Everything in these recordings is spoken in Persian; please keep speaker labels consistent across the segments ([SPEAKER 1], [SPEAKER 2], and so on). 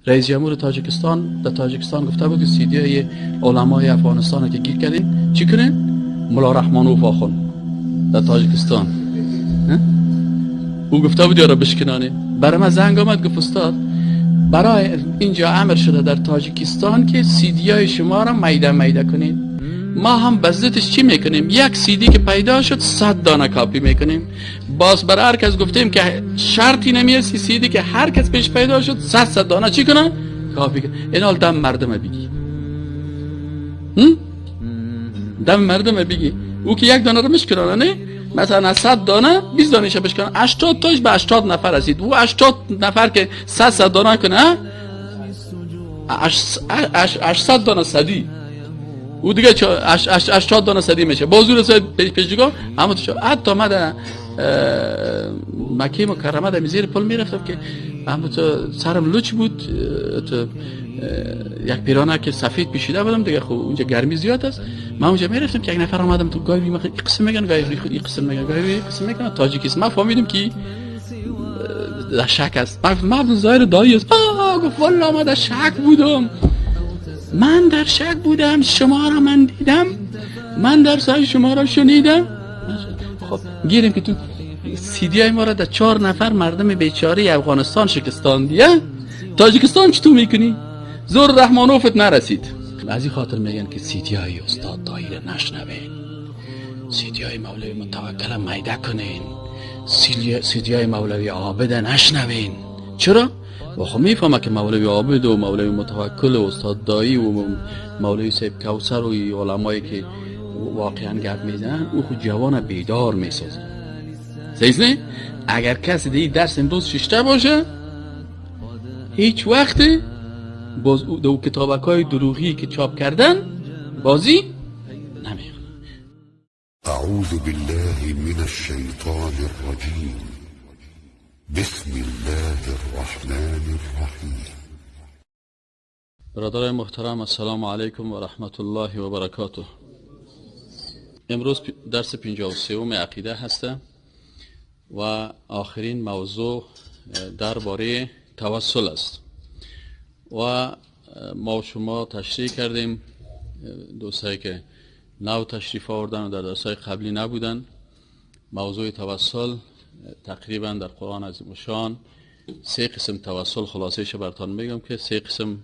[SPEAKER 1] رئیس جمهور تاجیکستان در تاجیکستان گفته بود که سیدی های علمای افغانستان که گیر کردین چی کنین؟ ملا رحمانوف آخوند در تاجیکستان. او گفته بود یارا بشکنانه. برای من زنگ آمد گفت استاد برای اینجا امر شده در تاجیکستان که سیدی های شما را میده میده کنین. ما هم بزدتش چی میکنیم؟ یک سیدی که پیدا شد 100 دانه کاپی میکنیم. باز برای هر کس گفتیم که شرطی نمیرسی سیدی که هر کس پیش پیدا شد 100 دانه چی کنن؟ کاپی کنن. این حال دم مردم بگی، دم مردم بگی. او که یک دانه رو میشکنن، نه مثلا از 100 دانه 20 دانه بشکنن، 80 تاش به 80 نفر رسید. او 80 نفر که 100 دانه کنه 800 دانه صدی، او دیگه 80 دانه صدی میشه. بازور سید پیشگاه اما تو حتی ما در مکه مکرمه در زیر پل میرفتم که اما تو سرم لچ بود، تو یک پیرانه که سفید پوشیده بودم دیگه، خب اونجا گرمی زیاد است. من اونجا میرفتم که یک نفر آمدم تو گاوی می قسم میگن، گاوی خود قسم میگن، گاوی قسم میگن تاجیکیست. من فهمیدم که در شک است. من ظاهر دایی است. گفت والله من در شک بودم، من در شک بودم، شما را من دیدم، من در سای شما را شنیدم. خب گیریم که تو سیدی های ما را در 4 نفر مردم بیچاره افغانستان شکستاندی، تاجیکستان چطور میکنی؟ زور رحمانوفت نرسید. از این خاطر میگن که سیدی های استاد دایی را نشنوین، سیدی های مولوی متوکل میده کنین، سیدی های مولوی عابد نشنوین. چرا؟ و خب میفهمه که مولوی عابد و مولوی متوکل و استاد دایی و مولوی صاحب کوثر و علمایی که واقعا گپ میزنن او خود جوان بیدار میسازه. صحیح نه؟ اگر کسی دی درس امروز ششته باشه هیچ وقت باز دو کتابک های دروغی که چاپ کردن بازی نمیخونه.
[SPEAKER 2] اعوذ بالله من الشیطان الرجیم. بسم الله الرحمن الرحیم.
[SPEAKER 1] برادرای محترم، السلام علیکم و رحمت الله و برکاته. امروز درس 53 عقیده هسته و آخرین موضوع درباره توسل است و ما و شما تشریح کردیم. دوستایی که نو تشریف آوردن و در درسای قبلی نبودن، موضوع توسل تقریبا در قرآن عظیم الشان 3 قسم توسل، خلاصه ش براتون میگم که 3 قسم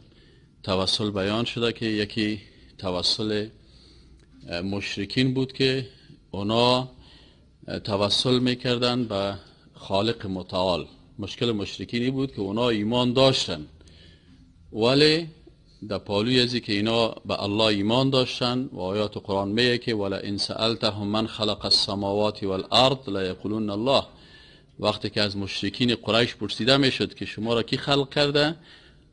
[SPEAKER 1] توسل بیان شده که یکی توسل مشرکین بود که اونا توسل میکردن به خالق متعال. مشکل مشرکینی بود که اونا ایمان داشتن، ولی در پالوی ازی که اینا به الله ایمان داشتن و آیات قرآن میگه که ولا ان سألتهم من خلق السماوات والارض لیقولون الله. وقتی که از مشرکین قریش پرسیده میشد که شما را کی خلق کرده،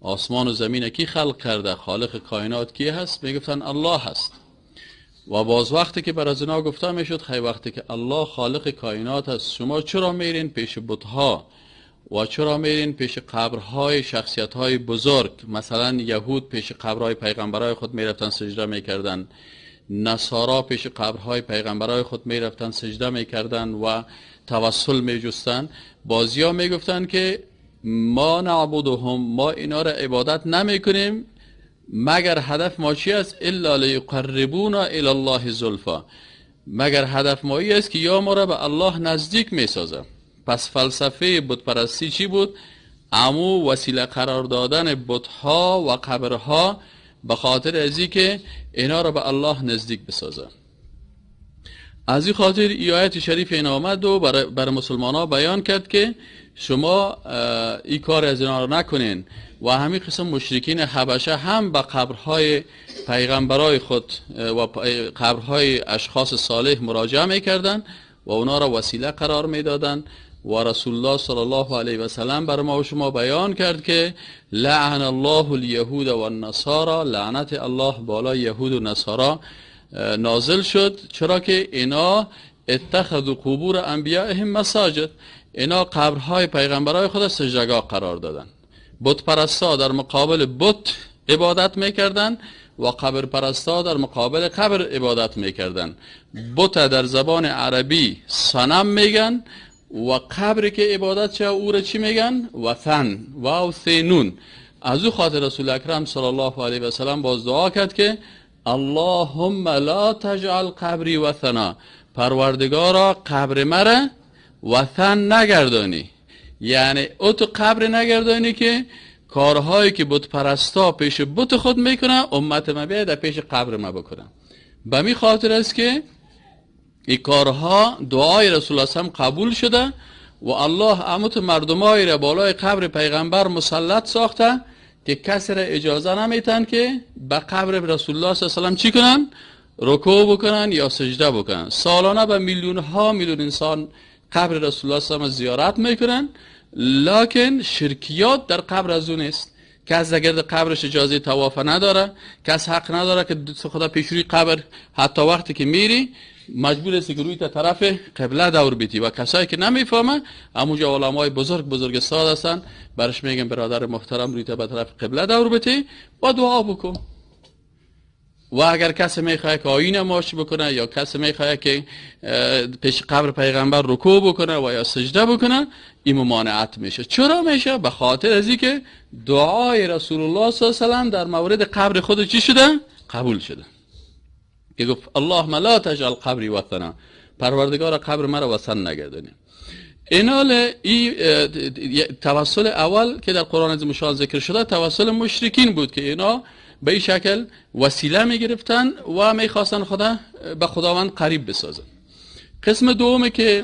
[SPEAKER 1] آسمان و زمین کی خلق کرده، خالق کائنات کی هست، میگفتن الله هست. و باز وقتی که بر از اینا گفته میشد خیلی وقتی که الله خالق کائنات هست، شما چرا میرین پیش بتها و چرا میرین پیش قبرهای شخصیت‌های بزرگ؟ مثلا یهود پیش قبرهای پیغمبرای خود میرفتن سجده میکردن، نصارا پیش قبرهای پیغمبرای خود میرفتن سجده میکردن و توسل میجستن. بازیا میگفتن که ما نعبدهم، ما اینا را عبادت نمیکنیم مگر هدف ما چی است؟ الا لیقربونا الی الله زلفا، مگر هدف ما ای است که یا ما را به الله نزدیک میسازه. پس فلسفه بت پرستی چی بود؟ امو وسیله قرار دادن بتها و قبرها به خاطر ازی که اینا را به الله نزدیک بسازه. از این خاطر ای آیت شریف این آمد و برای مسلمان ها بیان کرد که شما این کار از اینا را نکنین. و همین قسم مشرکین حبشه هم به قبرهای پیغمبرای خود و قبرهای اشخاص صالح مراجعه میکردن و اونا را وسیله قرار میدادن. و رسول الله صلی الله علیه و سلم بر ما و شما بیان کرد که لعن الله الیهود و النصارا، لعنت الله بالای یهود و نصارا نازل شد، چرا که اینا اتخذوا قبور انبیائهم مساجد، اینا قبرهای پیغمبرای خود سجدگاه قرار دادن. بت پرستا در مقابل بت عبادت میکردن و قبر پرستا در مقابل قبر عبادت میکردن. بت در زبان عربی صنم میگن و قبر که عبادت چه او را چی میگن؟ وثن، واو ث نون. از او خاطر رسول اکرم صلی الله علیه و سلم باز دعا کرد که اللهم لا تجعل قبری وثنا، پروردگارا قبر مرا وثن نگردانی، یعنی او تو قبر نگردانی که کارهایی که بت پرستا پیش بت خود میکنه امت ما بیاید در پیش قبر ما بکنه. به می خاطر است که این کارها دعای رسول الله هم قبول شده و الله امت مردمایی را بالای قبر پیغمبر مسلط ساخته که کسی را اجازه نمیتن که به قبر رسول الله صلی الله علیه و سلم چی کنن؟ رکوع بکنن یا سجده بکنن. سالانه به میلیون ها میلیون انسان قبر رسول الله صلی الله علیه و زیارت میکنن، لکن شرکیات در قبر از اون است. کس در گرد قبرش اجازه طواف نداره، کس حق نداره که خدا پیش روی قبر، حتی وقتی که میری مجبور است که روی تا طرف قبله دور بیتی. و کسایی که نمیفهمه همونجا علمای بزرگ بزرگ استاد هستن، برش میگن برادر محترم روی تا به طرف قبله دور بیتی و دعا بکن. و اگر کسی میخواد که آیین ماش بکنه یا کسی میخواد که پیش قبر پیغمبر رکوع بکنه و یا سجده بکنه، این ممانعت میشه. چرا میشه؟ به خاطر از اینکه دعای رسول الله صلی الله علیه و سلم در مورد قبر خود چی شده؟ قبول شده. که گفت اللهم لا تجعل قبری وثنا، پروردگار قبر مرا وثن نگردانی. اینال ای توسل اول که در قرآن عظیم الشان ذکر شده توسل مشرکین بود که اینا به این شکل وسیله می گرفتن و می خواستن خدا به خداوند قریب بسازن. قسم دومه که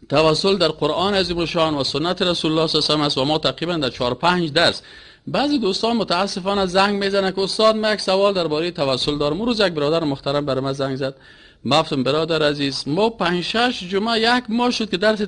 [SPEAKER 1] توسل در قرآن عظیم الشان و سنت رسول الله صلی الله علیه و است و ما تقریبا در 4-5 درس، بعضی دوستان متاسفانه زنگ میزنن که استاد من یک سوال درباره توسل دارم. روز یک برادر محترم برای من زنگ زد، گفتم برادر عزیز ما 5-6 جمعه یک ماه شد که درس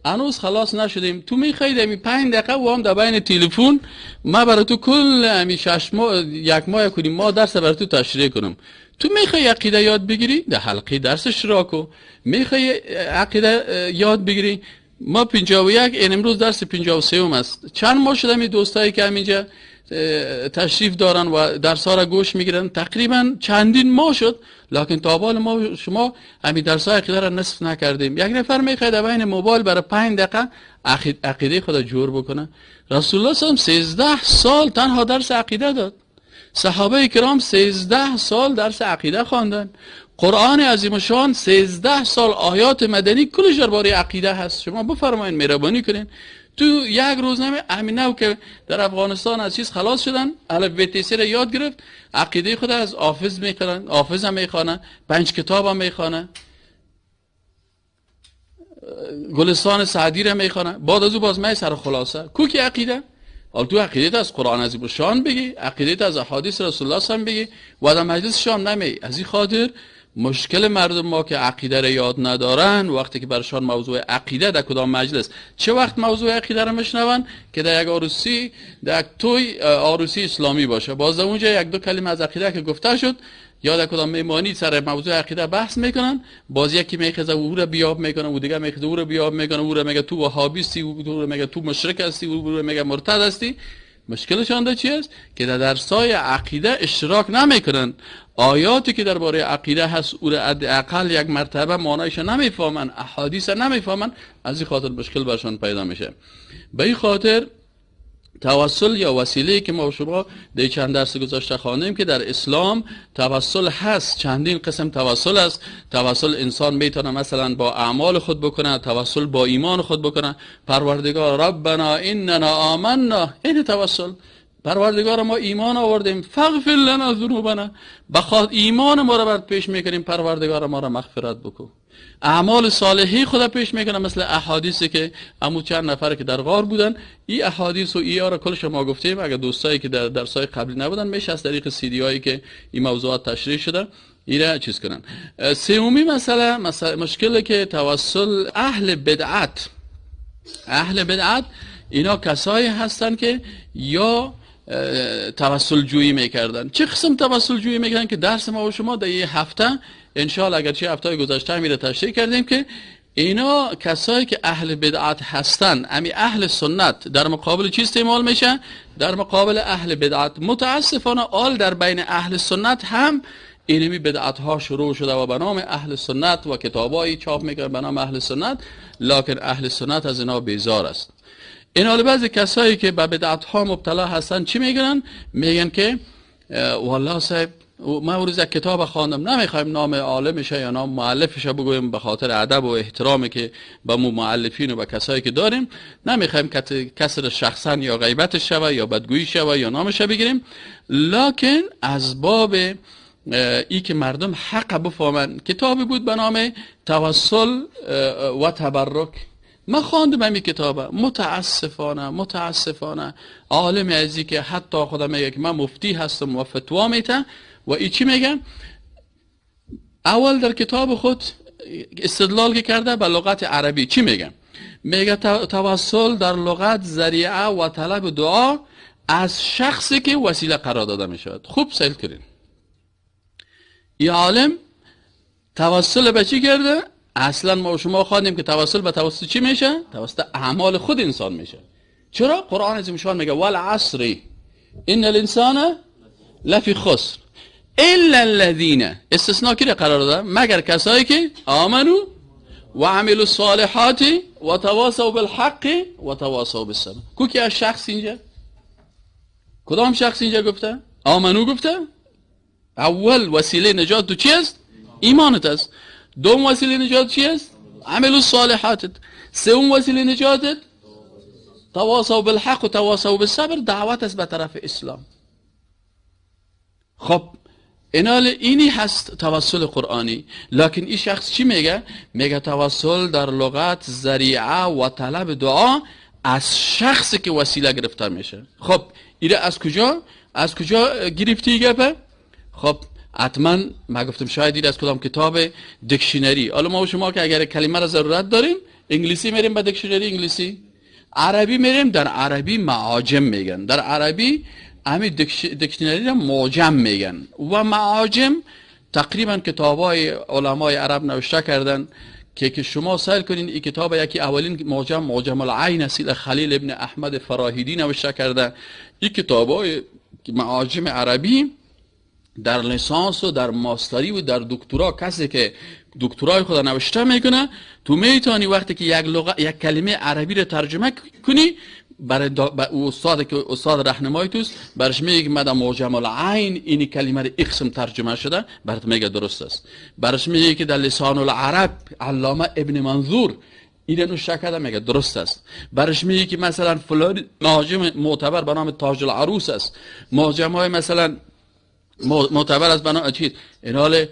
[SPEAKER 1] هنوز خلاص نشدیم، تو میخوای امی 5 دقیقه و هم در بین تلفن ما برای تو کل امی 6 ماه یک ماه کنیم ما درس برای تو تشریح کنم. تو میخوای عقیده یاد بگیری در حلقه درس اشتراک کو، میخوای عقیده یاد بگیری ما 51 این امروز درس 53 است. چند ماه شده می دوستایی که همینجا تشریف دارن و درس ها را گوش میگیرن تقریبا چندین ماه شد، لکن تا حال ما شما همین درس های عقیده را نصف نکردیم. یک نفر میخواد بین موبایل برای 5 دقیقه عقیده خود جور بکنه. رسول الله صلی الله علیه و 13 سال تنها درس عقیده داد. صحابه کرام 13 سال درس عقیده خواندن. قرآن عظیم الشان 13 سال آیات مدنی کلش درباره عقیده هست. شما بفرمایید مهربانی کنین تو یک روز نمی امینه که در افغانستان از چیز خلاص شدن، الف ب ت س را یاد گرفت، عقیده خود از حافظ میخوانن، حافظ هم میخوانه، 5 کتاب هم میخوانه، گلستان سعدی را میخوانه، بعد از او باز می سر خلاصه کو کی عقیده. حالا تو عقیده از قرآن عظیم الشان بگی، عقیده از احادیث رسول الله صلی بگی و در مجلس شام نمی. از این خاطر مشکل مردم ما که عقیده را یاد ندارن، وقتی که برشان موضوع عقیده در کدام مجلس، چه وقت موضوع عقیده را میشنون که در یک عروسی، در یک توی عروسی اسلامی باشه، باز در اونجا یک دو کلمه از عقیده که گفته شد یا در کدام میمانی سر موضوع عقیده بحث میکنن، باز یکی میخزه او را بیاب میکنه، او دیگه میخزه او را بیاب میکنه، او را میگه تو وهابی هستی، او را میگه تو مشرک هستی، او را میگه مرتد هستی. مشکلشان در چی است؟ که در درسای عقیده اشتراک نمیکنن. آیاتی که درباره عقیده هست او را حداقل یک مرتبه معنایش نمیفهمن، احادیث نمیفهمن، از این خاطر مشکل برشان پیدا میشه. به این خاطر توسل یا وسیله که ما شما در چند درس گذشته خواندیم که در اسلام توسل هست، چندین قسم توسل است. توسل انسان میتونه مثلا با اعمال خود بکنه، توسل با ایمان خود بکنه. پروردگار ربنا اننا آمنا، این توسل، پروردگار ما ایمان آوردیم، فاغفر لنا ذنوبنا، بخاطر ایمان ما را برات پیش میکنیم، پروردگار ما را مغفرت بکن. اعمال صالحی خدا پیش میکنه، مثل احادیثی که امو چند نفر که در غار بودن، این احادیث و ای را کل شما گفتیم. اگر دوستایی که در درسای قبلی نبودن میشه از طریق سی دی هایی که این موضوعات تشریح شده اینا چیز کنن. سومی مسئله، مشکل که توسل اهل بدعت، اهل بدعت اینا کسایی هستن که یا توسل جویی میکردن. چه قسم توسل جویی میکردن که درس ما و شما در یه هفته انشاءالله اگرچه هفته گذشته میره تشریح کردیم که اینا کسایی که اهل بدعت هستن، امی اهل سنت در مقابل چی استعمال میشه؟ در مقابل اهل بدعت. متاسفانه آل در بین اهل سنت هم اینمی بدعت ها شروع شده و به نام اهل سنت و کتابایی چاپ میکنن به نام اهل سنت، لکن اهل سنت از اینا بیزار است. این حال بعضی کسایی که به بدعت ها مبتلا هستن چی میگن؟ میگن که والله صاحب من روز یک کتاب خواندم، نمیخوایم نام عالمش یا نام مؤلفش بگویم به خاطر ادب و احترامی که به مو مؤلفین و به کسایی که داریم، نمیخوایم کسی را شخصا یا غیبتش شوه یا بدگویی شوه یا نامش بگیریم، لکن از باب ای که مردم حق بفهمن، کتابی بود به نام توسل و تبرک. من خواندم همین کتابه، متاسفانه عالم ازی که حتی خودم میگه که من مفتی هستم و فتوا میتم و ای چی میگه؟ اول در کتاب خود استدلال که کرده به لغت عربی چی میگه؟ میگه توسل در لغت ذریعه و طلب دعا از شخصی که وسیله قرار داده میشود. خوب سیل کنین، این عالم توسل به چی کرده؟ اصلا ما شما خواندیم که توسل به توسط چی میشه؟ توسط اعمال خود انسان میشه. چرا؟ قرآن عظیم شان میگه والعصر ان الانسان لفی خسر الا الذین، استثناء کی قرار داده؟ مگر کسایی که آمنو و عملوا الصالحات و تواصوا بالحق و تواصوا بالصبر. کو کی از شخص اینجا؟ کدام شخص اینجا گفته؟ آمنو گفته؟ اول وسیله نجات تو چی است؟ ایمانت است. دوم وسیله نجات چی است؟ عمل الصالحات. سوم وسیله نجاتت تواصوا بالحق و تواصوا بالصبر، دعوت است به طرف اسلام. خب اینال اینی هست توسل قرآنی. لکن این شخص چی میگه؟ میگه توسل در لغت ذریعه و طلب دعا از شخصی که وسیله گرفته میشه. خب ایره از کجا؟ از کجا گرفتی گپه؟ خب حتما ما گفتم شاید ایر از کدام کتاب dictionary. حالا ما و شما که اگر کلمه را ضرورت داریم انگلیسی میریم به dictionary انگلیسی، عربی میریم در عربی معاجم میگن، در عربی همین dictionary را معجم میگن و معاجم تقریبا کتابای علمای عرب نوشته کردن که شما سیل کنین این کتاب یکی اولین معجم، معجم العین است، خلیل ابن احمد فراهیدی نوشته کرده. این کتابای معاجم عربی در لیسانس و در ماستری و در دکترا، کسی که دکترای خود نوشته میکنه تو میتونی وقتی که یک لغت، یک کلمه عربی رو ترجمه کنی برای استاد که استاد راهنمای توست، برش میگه من در معجم العین این کلمه رو اقسم ترجمه شده، برات میگه درست است. برش میگه که در لسان العرب علامه ابن منظور این نوشته کرده، میگه درست است. برش میگه که مثلا فلان معجم معتبر به نام تاج العروس است، معجم های مثلا معتبر از بنا چیز این حال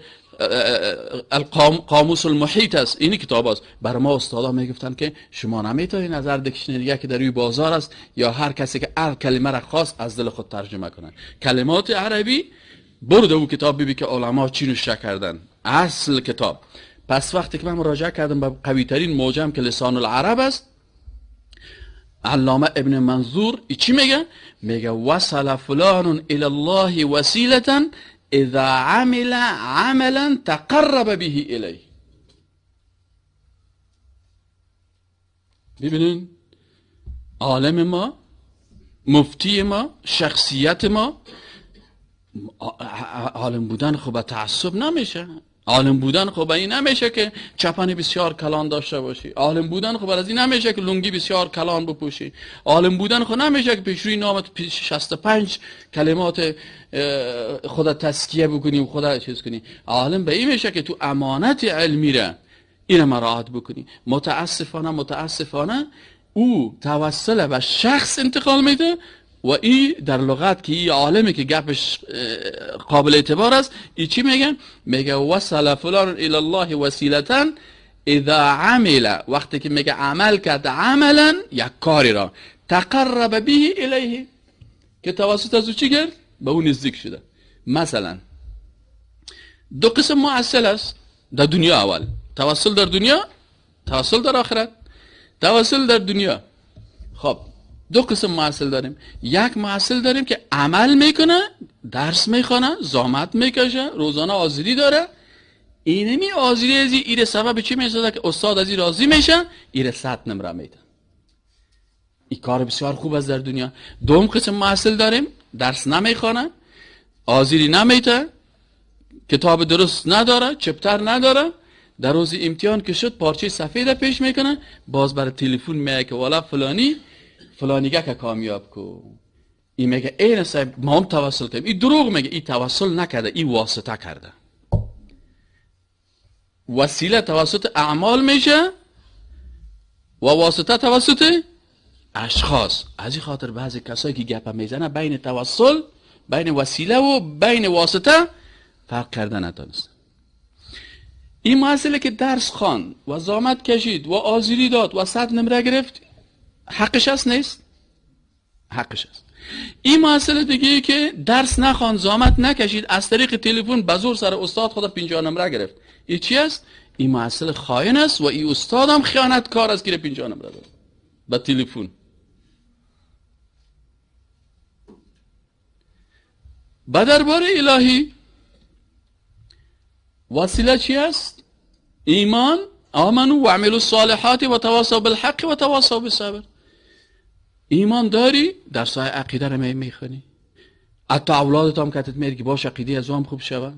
[SPEAKER 1] قاموس المحیط است، اینی کتاب است. بر ما استادا میگفتن که شما نمیتونید نظر dictionary که در روی بازار است یا هر کسی که هر کلمه را خواست از دل خود ترجمه کنه. کلمات عربی برده او کتاب ببین که علما چی نوشته کردن، اصل کتاب. پس وقتی که من مراجعه کردم به قوی ترین معجم که لسان العرب است، علامه ابن منظور چی میگه؟ میگه وصل فلان الى الله وسیلة اذا عمل عملا تقرب به الیه. ببینین عالم ما، مفتی ما، شخصیت ما، عالم بودن خب تعصب نمیشه، عالم بودن خب این نمیشه که چپن بسیار کلان داشته باشی، عالم بودن خب از این نمیشه که لنگی بسیار کلان بپوشی، عالم بودن خب نمیشه که پیش روی نامت 65 کلمات خدا تزکیه بکنی و خدا چیز کنی. عالم به این میشه که تو امانت علمی را این مراعات بکنی. متاسفانه او توسل به شخص انتقال میده و ای در لغت که ای عالمی که گپش قابل اعتبار است، ای چی میگه؟ میگه وصل فلان الی الله وسیلتا اذا عمل، وقتی که میگه عمل کرد عملا یک کاری را، تقرب به الیه، که توسط از او چی کرد؟ به او نزدیک شده. مثلا دو قسم معسل است در دنیا. اول توسل در دنیا، توسل در آخرت. توسل در دنیا خب دو قسم محصل داریم. یک محصل داریم که عمل میکنه، درس میخوانه، زحمت میکشه، روزانه حاضری داره. اینمی حاضری ازی ایره سبب چی میشه؟ که استاد ازی راضی میشه، ایره 100 نمره میده. این کار بسیار خوب است در دنیا. دوم قسم محصل داریم، درس نمیخوانه، حاضری نمیده، کتاب درست نداره، چپتر نداره، در روز امتحان که شد پارچه سفید پیش میکنه، باز برای تلفن میگه که والا فلانی فلانیگه که کامیاب کو. این میگه این صاحب ما هم توسل کردیم. این دروغ میگه، این توسل نکرده، این واسطه کرده. وسیله توسط اعمال میشه و واسطه توسط اشخاص. از این خاطر بعضی کسایی که گپ میزنه بین توسل، بین وسیله و بین واسطه فرق کرده نتونست. این مسئله که درس خوان و زحمت کشید و آزیری داد و 100 نمره گرفت، حقش هست نیست؟ حقش هست. این مسئله دیگه که درس نخوان، زحمت نکشید، از طریق تلفن بزور سر استاد خدا 50 نمره گرفت، این چی است؟ این مسئله خائن است و این استاد هم خیانتکار است که 50 نمره داد با تلفن. با دربار الهی وسیله چی است؟ ایمان، آمنوا و عملوا الصالحات و تواصوا بالحق و تواصوا بالصبر. ایمان داری، درسای عقیده رو میخونی، حتی اولادت هم کتت میری که باش عقیده از هم خوب شوه،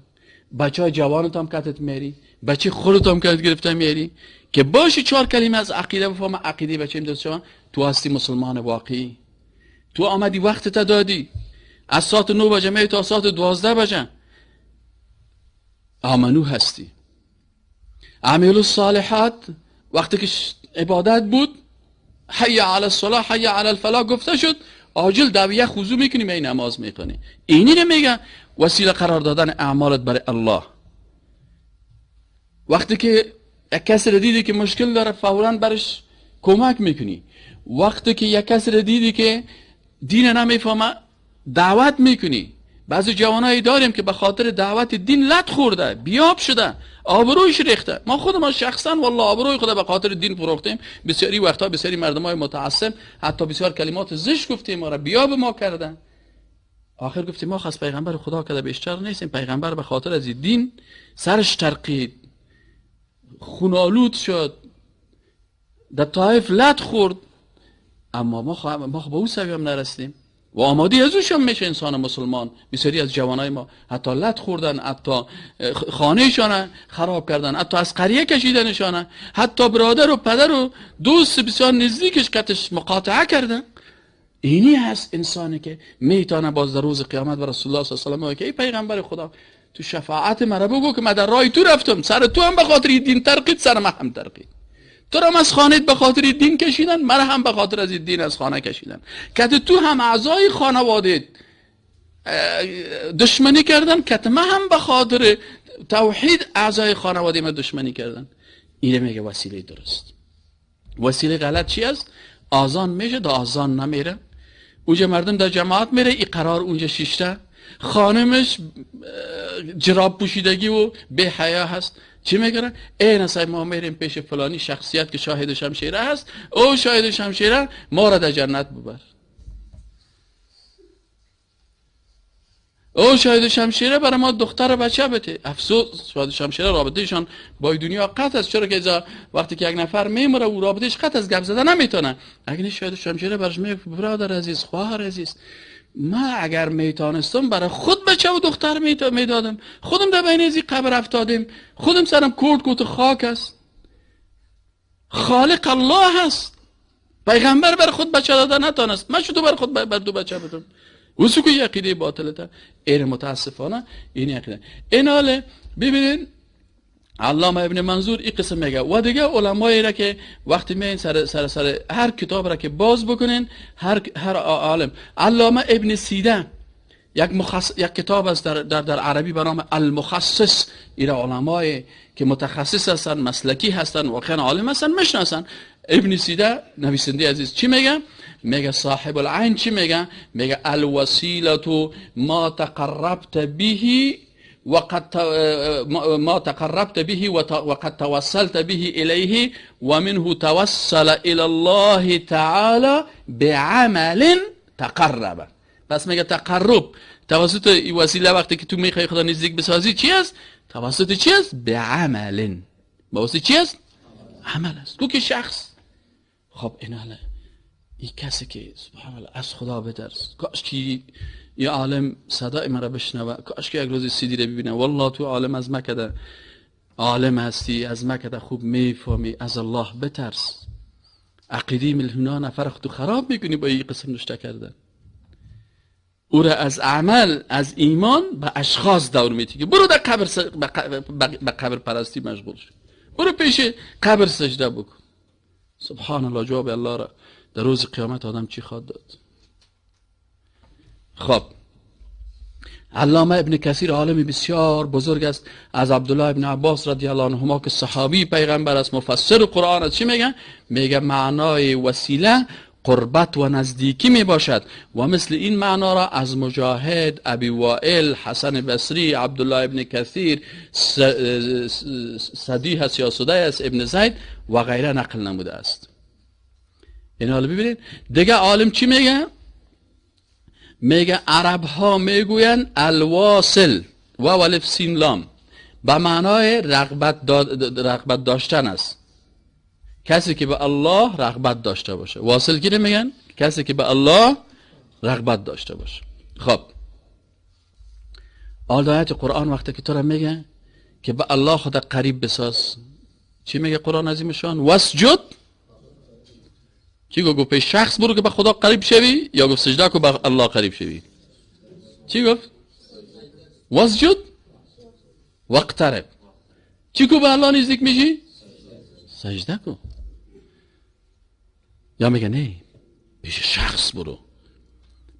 [SPEAKER 1] بچه های جوانت هم کتت میری، بچه خودت هم کتت گرفته میری که باشی 4 کلمه از عقیده بفهمه، عقیده بچه هم درست شوه. تو هستی مسلمان واقعی، تو آمدی وقت تا دادی، از ساعت 9 بجه می تا ساعت 12 بجه، آمنو هستی. عمل الصالحات وقتی که عبادت بود، حی علی الصلاة حی علی الفلاح گفته شد، عاجل دویه خضوع میکنی، می نماز میکنی. اینی رو میگه وسیله قرار دادن اعمالت برای الله. وقتی که یک کسی رو دیدی که مشکل داره، فوراً برش کمک میکنی. وقتی که یک کسی رو دیدی که دین نمیفهمه، دعوت میکنی. بعضی جوانایی داریم که به خاطر دعوت دین لط خورده، بیاب شده، آبرویش ریخته. ما خودمان شخصا والله آبروی خود به خاطر دین فروختیم. بسیاری وقتها بسیاری مردمای متعصب حتی بسیار کلمات زشت گفتیم، ما را بیاب ما کردن. آخر گفتیم ما خاص پیغمبر خدا کده بیشتر نیستیم، پیغمبر به خاطر از دین سرش ترقید، خونالود شد، در طائف لط خورد، اما ما به او سوی هم نرسیدیم و آماده از اوش هم میشه انسان مسلمان. بسیاری از جوانای ما حتی لط خوردن، حتی خانهشان خراب کردن، حتی از قریه کشیدنشان، حتی برادر و پدر و دوست بسیار نزدیکش کتش مقاطعه کردن. اینی هست انسانی که میتونه باز در روز قیامت و رسول الله صلی الله علیه و آله که ای پیغمبر خدا تو شفاعت مرا بگو که من در راه تو رفتم، سر تو هم به خاطر دین ترقید، سر من هم ترقید، تو را از خانه به خاطر دین کشیدن، مرا هم به خاطر از دین از خانه کشیدن، که تو هم اعضای خانواده دشمنی کردن، که من هم به خاطر توحید اعضای خانواده من دشمنی کردن. اینه میگه وسیله درست. وسیله غلط چی است؟ آذان میشه، دا آذان نمیره، اونجا مردم در جماعت میره، این قرار اونجا شیشته، خانمش جراب پوشیدگی و بی حیا هست، چی میگن؟ ای نسای ما میریم پیش فلانی شخصیت که شاهد شمشیره هست، او شاهد شمشیره ما را در جنت ببر، او شاهد شمشیره برای ما دختر بچه بده. افسوس، شاهد شمشیره رابطهشان با دنیا قطع است، چرا که وقتی که یک نفر میمره او رابطهش قطع است، گپ زده نمیتونه. اگه شاهد شمشیره برش میگه برادر عزیز، خواهر عزیز، ما اگر میتانستم برای خود بچه و دختر میدادم، خودم در بین ازی قبر افتادیم، خودم سرم کورت کوت خاک است، خالق الله هست، پیغمبر بر خود بچه داده نتانست، من شدو بر خود بر دو بچه بدم. اوسو که عقیده باطله تا این متاسفانه این عقیده این حاله. ببینین علامه ابن منظور این قسم میگه و دیگه علمایی را که وقتی میین سر سر سر هر کتاب را که باز بکنین، هر عالم، علامه ابن سیده یک کتاب است در در در عربی به نام المخصص، این علمای که متخصص هستن، مسلکی هستن، واقعا عالم هستن، میشناسن. ابن سیده نویسنده عزیز چی میگه؟ میگه صاحب العین چی میگه؟ میگه الوسیله ما تقربت به وقد ما تقربت به وقد توسلت به إليه ومنه توسل إلى الله تعالى بعمل تقرب. پس میگه تقرب توسط وسیله وقتی که تو میخوای خدا نزدیک بسازی چی است؟ توسط چی است؟ بعمل. با واسطه چی است؟ عمل است. تو که شخص خب این حاله این کسی که سبحان الله از خدا بترس، کاش که یه عالم صدای مرا بشنوه، کاش که یک روز سیدی رو ببینه. والله تو عالم از مکده عالم هستی، از مکده خوب میفهمی، از الله بترس، عقیده میلیون نفر خودو خراب میکنی با این قسم نشته کردن. او را از عمل، از ایمان به اشخاص دور میتی که برو در قبر به قبر پرستی مشغول شو، برو پیش قبر سجده بکن. سبحان الله، جواب الله را در روز قیامت آدم چی خواد داد؟ خب علامه ابن کثیر عالم بسیار بزرگ است، از عبدالله ابن عباس رضی الله عنهما که صحابی پیغمبر است، مفسر قرآن است، چی میگه؟ میگه معنای وسیله قربت و نزدیکی می باشد و مثل این معنا را از مجاهد، ابی وائل، حسن بصری، عبدالله ابن کثیر، سدی هست یا سدی است، ابن زید و غیره نقل نموده است. این حالا ببینید دیگه عالم چی میگه؟ میگه عرب ها میگوین الواصل و الف سین لام به معنای رغبت داشتن است. کسی که به الله رغبت داشته باشه. واصل کی میگن؟ کسی که به الله رغبت داشته باشه. خب آیات قرآن وقتی که تو را میگه که به الله خدا قریب بساز، چی میگه قرآن عظیم شان؟ واسجد. چی گفت؟ پیش شخص برو که به خدا قریب شوی، یا گفت سجده کو به الله قریب شوی؟ چی گفت؟ واسجد واقترب. چی کو به الله نزدیک میشی؟ سجده کو. یا میگه نه، پیش شخص برو.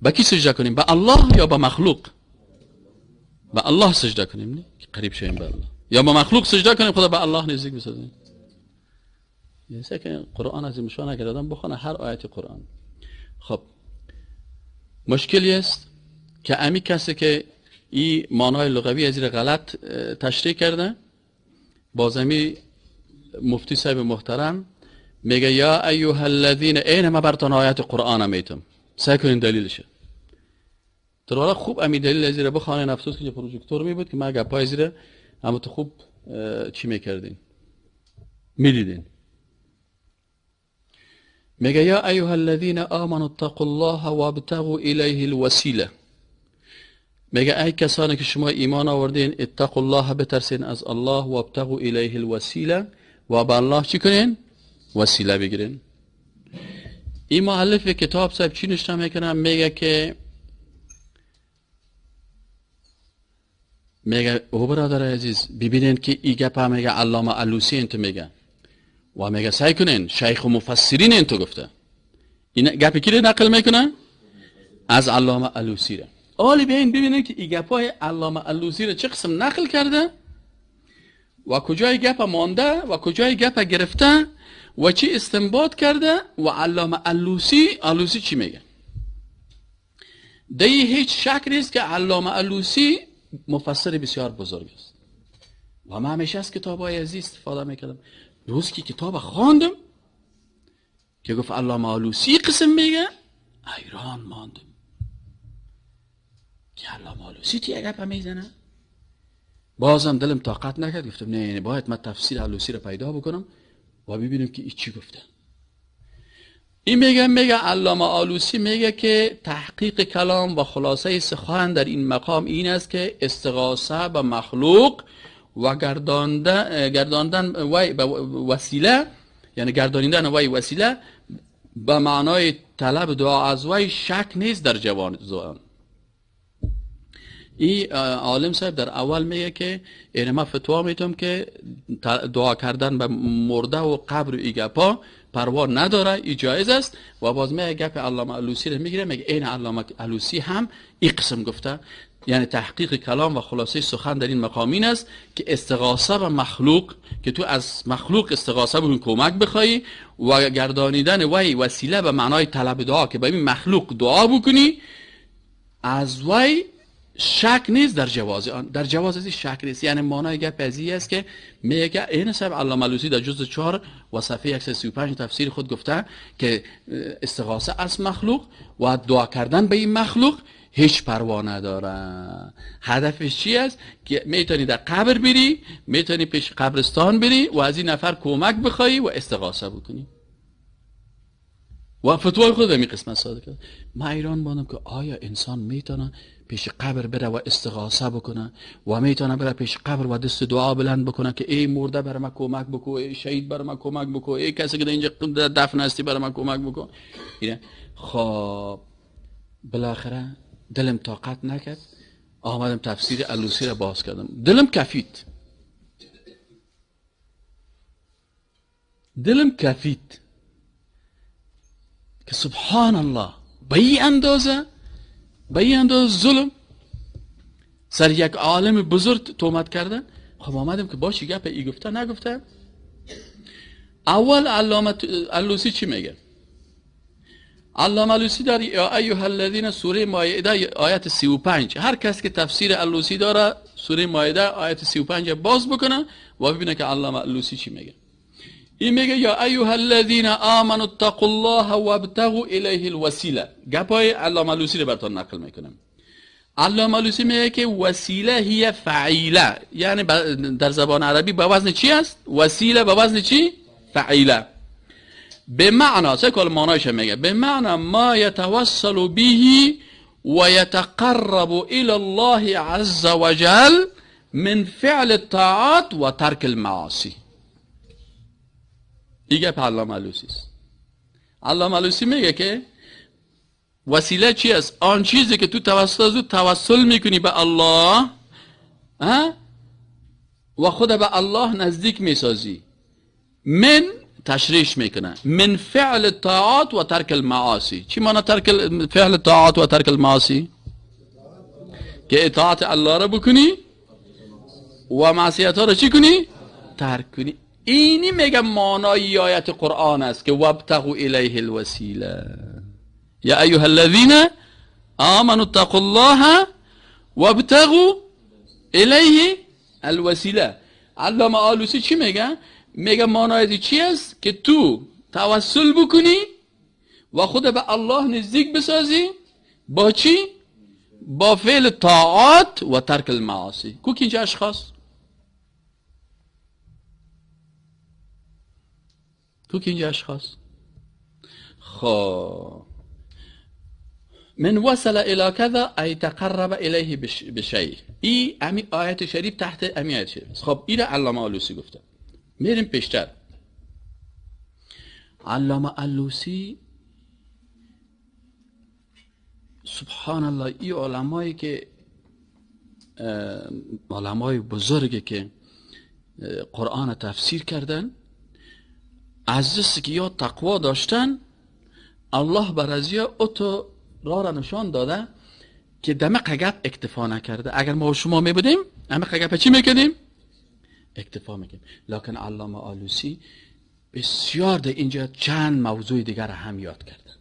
[SPEAKER 1] به کی سجده کنیم؟ به الله یا به مخلوق؟ به الله سجده کنیم، نه که قریب شویم به الله، یا به مخلوق سجده کنیم خدا به الله نزدیک بسازیم. یعنی که قرآن از این اگر آدم بخونه هر آیت قرآن. خب مشکلی است که امی کسی که این معنای لغوی از این غلط تشریح کرده، بازمی مفتی صاحب محترم میگه یا ایها الذین، این ما براتون آیات قرآن میتم، سعی کنین دلیلشه. تر خوب امی دلیل از این بخوانین. افسوس که پروژکتور می بود که ما گپای زیر اما تو خوب چی میکردین میدیدین. میگه یا ایها الذین آمنوا اتقوا الله وابتغوا الیه الوسیله. میگه ای کسانی که شما ایمان آوردین، اتقوا الله، بترسین از الله، وابتغوا الیه الوسیله، و به الله چی کنین؟ وسیله بگیرین. این مؤلف کتاب صاحب چی نشته میکنه؟ میگه که میگه او برادر عزیز ببینین که این گپ میگه علامه علوسی انتو میگه و میگه سعی کنین شیخ و مفسرین انتو گفته. این گپی کی رو نقل میکنه؟ از علامه علوسی رو. حالی بیاین ببینین که این گپای علامه علوسی رو چه قسم نقل کرده و کجای گپ مانده و کجای گپ گرفته و چی استنباط کرده و علامه علوسی چی میگه. دی هیچ شک نیست که علامه علوسی مفسر بسیار بزرگ است و من همیشه از کتاب های عزیز استفاده میکردم. روز که کتاب خواندم که گفت علامه علوسی قسم میگه، حیران ماندم که علامه علوسی چی گپ میزنه. بازم دلم طاقت نکرد، گفتم نه باید من تفسیر علوسی رو پیدا بکنم و ببینیم که این چی گفته. این میگه علامه آلوسی میگه که تحقیق کلام و خلاصه سخن در این مقام این است که استغاثه به مخلوق و گرداندن وی به وسیله، یعنی گردانیدن وی وسیله به معنای طلب دعا از وی شک نیست در جواز آن. این عالم صاحب در اول میگه که این ما فتوا میتونم که دعا کردن به مرده و قبر و ایگپا پروا نداره، ای جایز است. و باز میگه گپ علامه علوسی رو میگیره، میگه این علامه علوسی هم این قسم گفته، یعنی تحقیق کلام و خلاصه سخن در این مقام این است که استغاثه به مخلوق، که تو از مخلوق استغاثه بکن کمک بخوای، و گردانیدن وی وسیله به معنای طلب دعا که به این مخلوق دعا بکنی، از وی شک نیست در جواز آن، در جواز از شک نیست. یعنی معنای گپ ازی است که میگه این صاحب علامه علوسی در جزء 4 و صفحه 135 تفسیر خود گفته که استغاثه از مخلوق و دعا کردن به این مخلوق هیچ پروا نداره. هدفش چی است؟ که میتونی در قبر بری، میتونی پیش قبرستان بری و از این نفر کمک بخوای و استغاثه بکنی. و فتوای خود می قسمت صادر کرد. من ایران ماندم که آیا انسان میتونه پیش قبر بره و استغاثه بکنه و میتونه بره پیش قبر و دست دعا بلند بکنه که ای مرده بر من کمک بکو، ای شهید بر من کمک بکو، ای کسی که در اینجا دفن هستی بر من کمک بکو. خب بالاخره دلم طاقت نکرد، آمدم تفسیر علوسی را باز کردم، دلم کفید، دلم کفید که سبحان الله به این اندازه، به این اندازه ظلم سر یک عالم بزرگ تهمت کردن. خب آمدم که باشی گپ ای گفته نگفته. اول علامه علوسی چی میگه؟ علامه علوسی در یا ایها الذین سوره مائده آیت 35، هر کس که تفسیر علوسی داره سوره مائده آیت 35 باز بکنه و ببینه که علامه علوسی چی میگه. این میگه یا ایها الذین آمنوا اتقوا الله وابتغوا الیه الوسیله. گپای علامه علوسی رو براتون نقل میکنم. علامه علوسی میگه که وسیله هی فعیله، یعنی در زبان عربی به وزن چی است؟ وسیله به وزن چی؟ فعیله. به معنا سه کل معنایش میگه، به معنا ما یتوسل به و یتقرب الى الله عز وجل من فعل الطاعات و ترک المعاصی. این گپ علامه علوسی است. علامه علوسی میگه که وسیله چی است؟ آن چیزی که تو توسط از او توسل میکنی به الله و خود به الله نزدیک میسازی. من تشریح میکنه من فعل الطاعات و ترک المعاصی. چی معنی ترک فعل الطاعات و ترک المعاصی؟ که اطاعت الله را بکنی و معصیت ها را چی کنی؟ ترک کنی. اینی میگه معنای آیت قرآن است که وابتغوا الیه الوسیله یا ایها الذین آمنوا اتقوا الله وابتغوا الیه الوسیله. علامه آلوسی چی میگه؟ میگه معنای چی است؟ که تو توسل بکنی و خود به الله نزدیک بسازی با چی؟ با فعل طاعات و ترک المعاصی. کو که اینجا اشخاص؟ کو که اینجا اشخاص؟ خب من وصل الى كذا ای تقرب الیه بشیء. ای امی آیت شریف تحت امی آیت شریف. خب این علامه آلوسی گفته. میریم پیشتر. علامه علوسی سبحان الله، ای علمایی که علمای بزرگی که قرآن تفسیر کردن، از دست که یا تقوا داشتن، الله بر از یا اتو را را نشان داده که دمق گپ اکتفا نکرده. اگر ما و شما می بودیم دمق گپ چی میکردیم؟ اکتفا میکنیم. لکن علامه آلوسی بسیار در اینجا چند موضوع دیگر را هم یاد کرده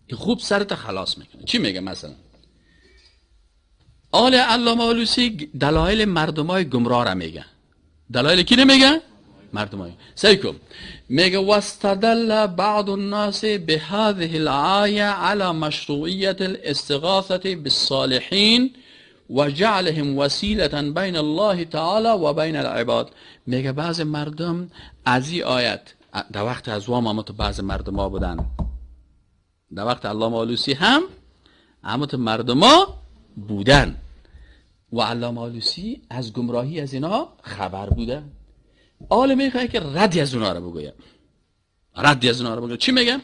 [SPEAKER 1] که خوب سرت خلاص میکنه. چی میگه مثلا؟ آل علامه آلوسی دلایل مردمای گمراه را میگه. دلایل کی نمیگه؟ مردمای. سیکم میگه واستدل بعض الناس بهذه الآیه على مشروعیت الاستغاثة بالصالحین و جعلهم وسیلة بین الله تعالی و بین العباد. میگه بعض مردم از این آیت در وقت از وام هم بعض مردم ها بودن، در وقت علامه آلوسی هم همت مردم ها بودن و علامه آلوسی از گمراهی از اینا خبر بوده. آل میخواه که ردی از اونها رو بگوید، ردی از اونها رو بگوید. چی میگه؟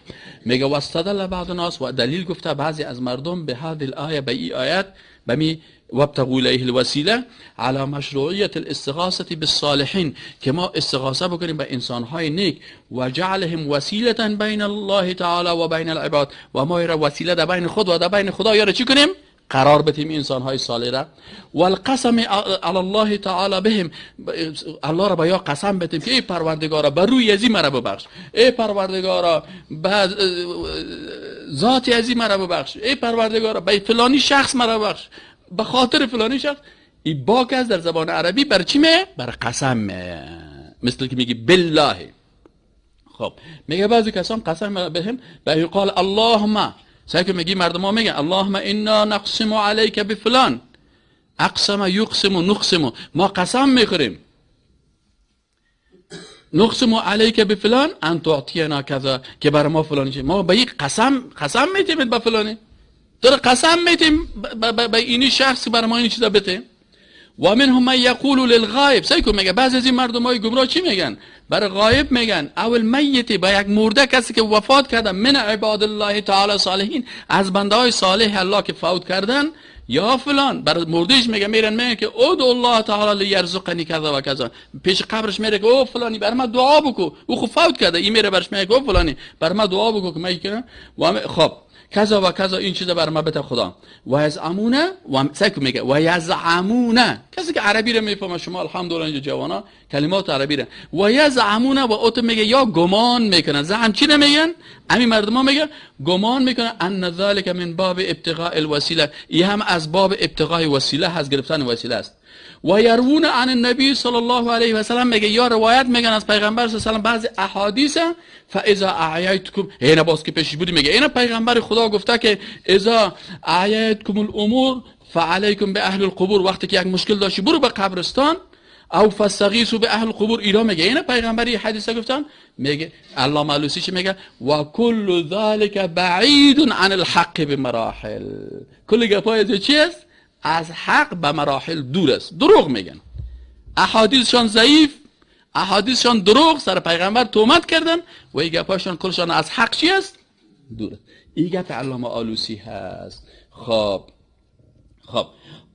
[SPEAKER 1] میگه واستدل بعض الناس، و دلیل گفته بعضی از مردم به هذه الآیه، به این آیت، به می وابتغوا الیه الوسیله على مشروعیت الاستغاثه بالصالحین، که ما استغاثه بکنیم به انسانهای نیک و جعلهم وسیله بین الله تعالی و بین العباد، و ما را وسیله در بین خود و در بین خدا یاره چی کنیم؟ قرار بدیم انسانهای صالح را. والقسم علی الله تعالی بهم، الله را با یا قسم بدیم که ای پروردگارا بر روی ازی مرا ببخش، ای پروردگارا به ذات ازی مرا ببخش، ای پروردگارا به فلانی شخص مرا ببخش، به خاطر فلانی شخص. ای باک از در زبان عربی بر چی می؟ بر قسم می، مثل که میگی بالله. خب میگه بعضی کسان قسم بهم به قال اللهم، سعی که میگی مردم ها میگن اللهم انا نقسم علیک بفلان، اقسم یقسم و نقسم، ما قسم میخوریم. نقسم علیک بفلان ان تعطینا کذا، که برای ما فلانی چه، ما به یک قسم میتیم به فلانی، تو قسم میتیم به اینی شخص برای ما این چیزا بده. و منهم من یقول للغایب، سعی میگه بعضی از این مردم های گمراه چی میگن؟ برای غایب میگن او المیت، با یک مرده کسی که وفات کرده، من عباد الله تعالی صالحین، از بنده های صالح الله که فوت کردن یا فلان، برای مردهش میگه، میرن میگن که ادعو الله تعالی لیرزقنی کذا و کذا، پیش قبرش میره که او فلانی بر من دعا بکو، او خب فوت کرده، این میره برش میگه او فلانی بر من دعا بکو که من کنم و خب کذا و کذا این چیزا بر ما بده خدا. و یزعمونه، و سعی میگه و یزعمونه، کسی که عربی رو میفهمه، شما الحمدلله اینجا جوانا کلمات عربی رو، و یزعمونه و اوت میگه یا گمان میکنن. زعم چی نمیگن؟ همین مردم ها میگه گمان میکنن ان ذلک من باب ابتغاء الوسیله، این هم از باب ابتغاء وسیله هست، گرفتن وسیله است. و یرون عن النبی صلی الله علیه و سلم، میگه یا روایت میگن از پیغمبر صلی الله علیه و سلم بعضی احادیث، فاذا اعیتکم، اینا باز که پیشش بودی میگه اینا پیغمبر خدا گفته که اذا اعیتکم الامور فعلیکم به اهل القبور، وقتی که یک مشکل داشتی برو به قبرستان، او فاستغیثوا به اهل القبور، اینا میگه اینا پیغمبری حدیث گفتن. میگه علامه علوسی چی میگه؟ و کل ذلک بعید عن الحق بمراحل، کل گپای چی است؟ از حق به مراحل دور است، دروغ میگن، احادیثشان ضعیف، احادیثشان دروغ، سر پیغمبر تهمت کردن و این گپاشان کلشان از حق چی است؟ دور است. این گپ علامه آلوسی هست. خب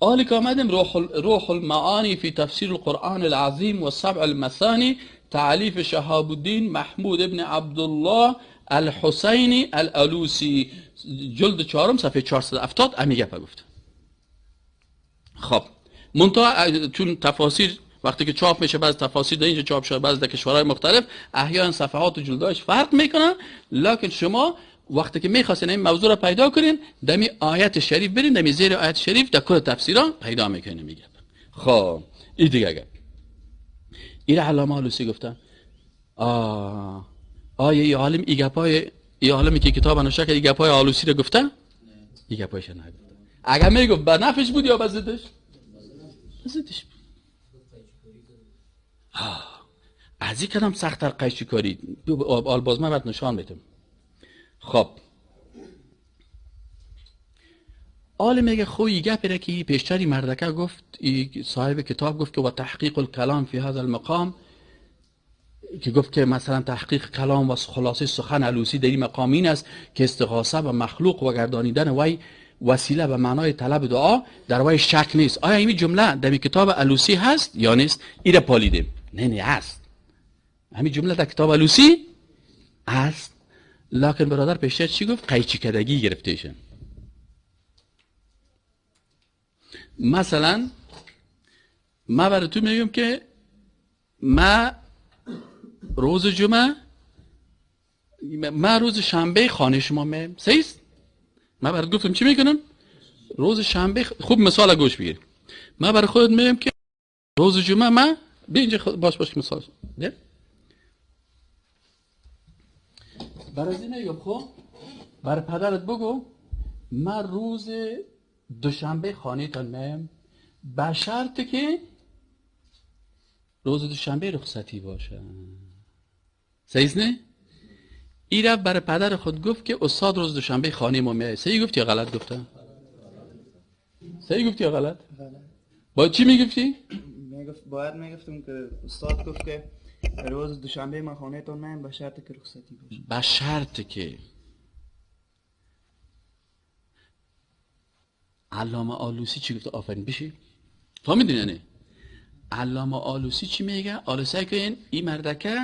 [SPEAKER 1] آلی که آمدیم روح المعانی فی تفسیر القرآن العظیم و سبع المثانی، تعلیف شهاب الدین محمود ابن عبدالله الحسینی الالوسی، جلد 4 صفحه 470 امی گپ گفت. خب منتها چون تفاسیر وقتی که چاپ میشه، بعض تفاسیر در اینجا چاپ شده، بعض در کشورهای مختلف، احیانا صفحات و جلدهاش فرق میکنن، لکن شما وقتی که میخواستین این موضوع رو پیدا کنین، دمی آیت شریف برین، دمی زیر آیت شریف در کل تفسیرها پیدا میکنین. میگه خب این دیگه گپ این علامه آلوسی گفتن. آیه ای عالم ای گپای ای عالمی که کتاب نوشته کرد ای گپای آلوسی رو گفته؟ ای گپایش نگفته. اگر میگفت به نفعش بود یا به ضدش؟ به ضدش بود. از این کدام سخت‌تر قیچی کاری آل باز من باید نشان میدم. خب آل میگه خو ای گپی را که پیشتری مردکه گفت، ای صاحب کتاب گفت که و تحقیق الکلام فی هذا المقام، که گفت که مثلا تحقیق کلام و خلاصه سخن علوسی در این مقام این است که استغاثه و مخلوق و گردانیدن وی وسیله به معنای طلب دعا در وی شک نیست. آیا این جمله در کتاب علوسی هست یا نیست؟ ایره پالیدیم. نه هست. همین جمله در کتاب علوسی هست. لکن برادر پیشتر چی گفت؟ قیچی کدگی گرفته. مثلا ما برای تو میگم که ما روز جمعه، ما روز شنبه خانه شما میم. صحیح؟ من برات گفتم چی میکنم؟ روز شنبه، خوب مثال گوش بگیر. من برای خودت میگم که روز جمعه من بیا اینجا باش که مثال ده. برای این میگم خب برای پدرت بگو من روز دوشنبه خانه تان میم، به شرط که روز دوشنبه رخصتی باشه. صحیح نه؟ ای رفت برای پدر خود گفت که استاد روز دوشنبه خانه ما میاد. صحیح گفت یا غلط گفته؟ صحیح گفت یا غلط؟ با چی میگفتی؟
[SPEAKER 3] میگفت باید میگفتم که استاد گفت که روز دوشنبه ما خانه تون میایم به شرط که رخصتی باشه.
[SPEAKER 1] به شرط که. علامه آلوسی چی گفت؟ آفرین بشی. فهمیدین یعنی؟ علامه آلوسی چی میگه؟ آلوسی که این مردکه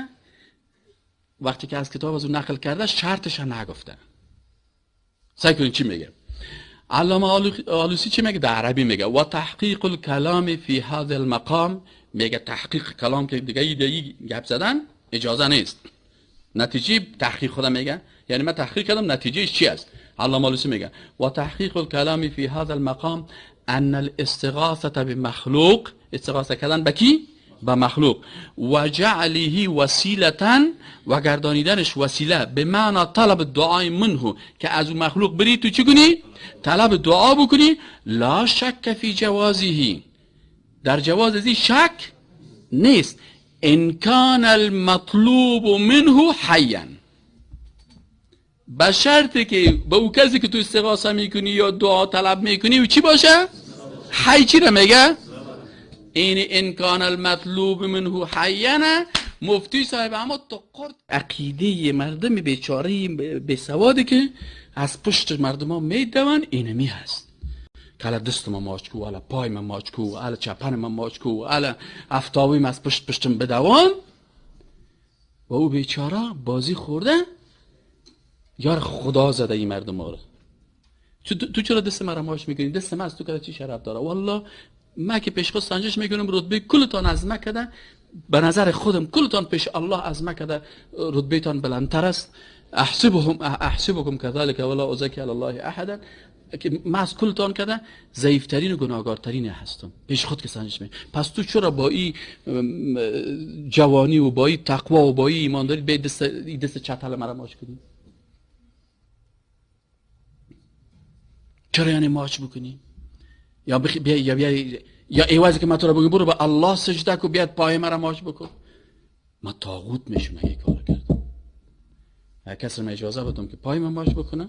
[SPEAKER 1] وقتی که از کتاب از اون نقل کرده شرطش نگفته. سعی کنین چی میگه؟ علامه آلوسی چی میگه؟ در عربی میگه و تحقیق الکلام فی هذا المقام. میگه تحقیق کلام که دیگه ای گپ زدن اجازه نیست. نتیجه تحقیق خودم میگه، یعنی من تحقیق کردم نتیجه چی است؟ علامه آلوسی میگه و تحقیق الکلام فی هذا المقام ان الاستغاثه بمخلوق، استغاثه کردن به کی؟ به مخلوق، و جعله وسیلتا و گردانیدنش وسیله به معنا طلب دعای منه، که از اون مخلوق بری تو چی کنی؟ طلب دعا بکنی. لا شک فی جوازه، در جواز ازی شک نیست. ان کان المطلوب منه حیا، به شرطی که به او کسی که تو استغاثه میکنی یا دعا طلب میکنی و چی باشه؟ حی. چی را میگه؟ این ان کان المطلوب منه حیا. مفتی صاحب اما تو قرد عقیده مردم بیچاره بی سوادی که از پشت مردم ها میدون اینمی هست که الا دست ما ماچ کو، الا پای ما ماچ کو، الا چپن ما ماچ کو، الا افتاویم از پشت پشتم بدوان. و او بیچاره بازی خورده، یار خدا زده این مردم ها رو. تو چرا دست مرا ماچ میکنی؟ دست من از تو کده چی شرف داره؟ والله ما که پیش خود سنجش میکنم رتبه کلتان از ما کده، به نظر خودم کلتان پیش الله از ما کده رتبه تان بلندتر است. احسبهم احسبكم كذلك ولا ازكي على الله احدا، که من از کلتان کده ضعیفترین و گناهکارترین هستم پیش خود که سنجش می. پس تو چرا با این جوانی و با این تقوا و با این ایمانداری به دست چتل مرا ماچ کنی؟ چرا یعنی ماچ بکنی؟ یا بیا یا ایوازی که من تو را بگم برو به الله سجده کو بیاد پای مرا ماچ بکن، من طاغوت میشم اگه کار کردم. کسی من اجازه بدم که پای من ماچ بکنه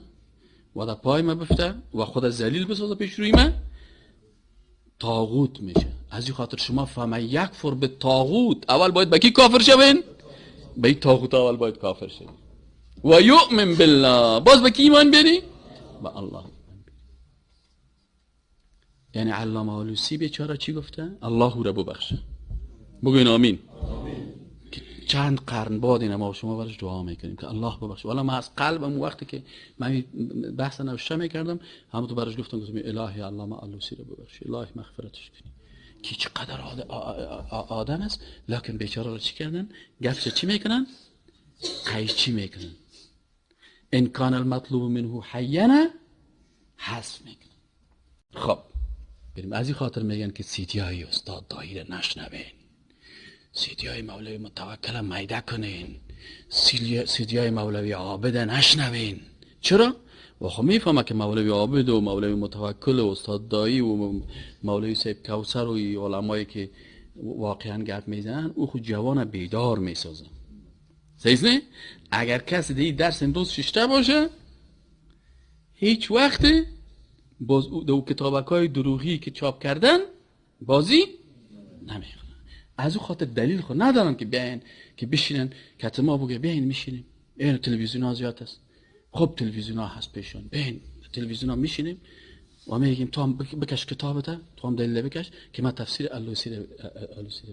[SPEAKER 1] و در پای من بفته و خود ذلیل بسازه پیش روی من، طاغوت میشه. از این خاطر شما فمن یکفر به طاغوت، اول باید به کی کافر شوین؟ به این طاغوت اول باید کافر شوین. و یؤمن بالله، باز به کی ایمان بیاری؟ به الله. یعنی علامه آلوسی بیچاره چی گفته؟ الله او را ببخشه. بگوین آمین. که چند قرن بعد این ما شما برش دعا میکنیم که الله ببخشه. والا من از قلبم وقتی که من بحث نوشته میکردم هم تو برش گفتم، گفتم الهی علامه آلوسی را ببخش، الهی مغفرتش کنی که چقدر آدم است. لکن بیچاره را چی کردن؟ گفت چی میکنن؟ قیچی میکنن. ان کان المطلوب منه حینا حذف میکنن. خب بریم. از این خاطر میگن که سیدی های استاد دایی را نشنوین، سیدی های مولوی متوکل میده کنین، سیدی های مولوی عابد نشنوین. چرا؟ و خب میفهمه که مولوی عابد و مولوی متوکل و استاد دایی و مولوی صاحب کوثر و علمایی که واقعا گپ میزنن او خود جوان بیدار میسازن. صحیح نه؟ اگر کسی دی درس امروز ششته باشه هیچ وقت باز دو کتابک های دروغی که چاپ کردن بازی نمیخونن. از او خاطر دلیل خود ندارن که بیاین که بشینن که ما بگه بیاین میشینیم، این تلویزیون ها زیاد است، خب تلویزیون ها هست پیشون، بیاین تلویزیون ها میشینیم و میگیم تو هم بکش کتابت، تو هم دلیل بکش که من تفسیر آلوسی رو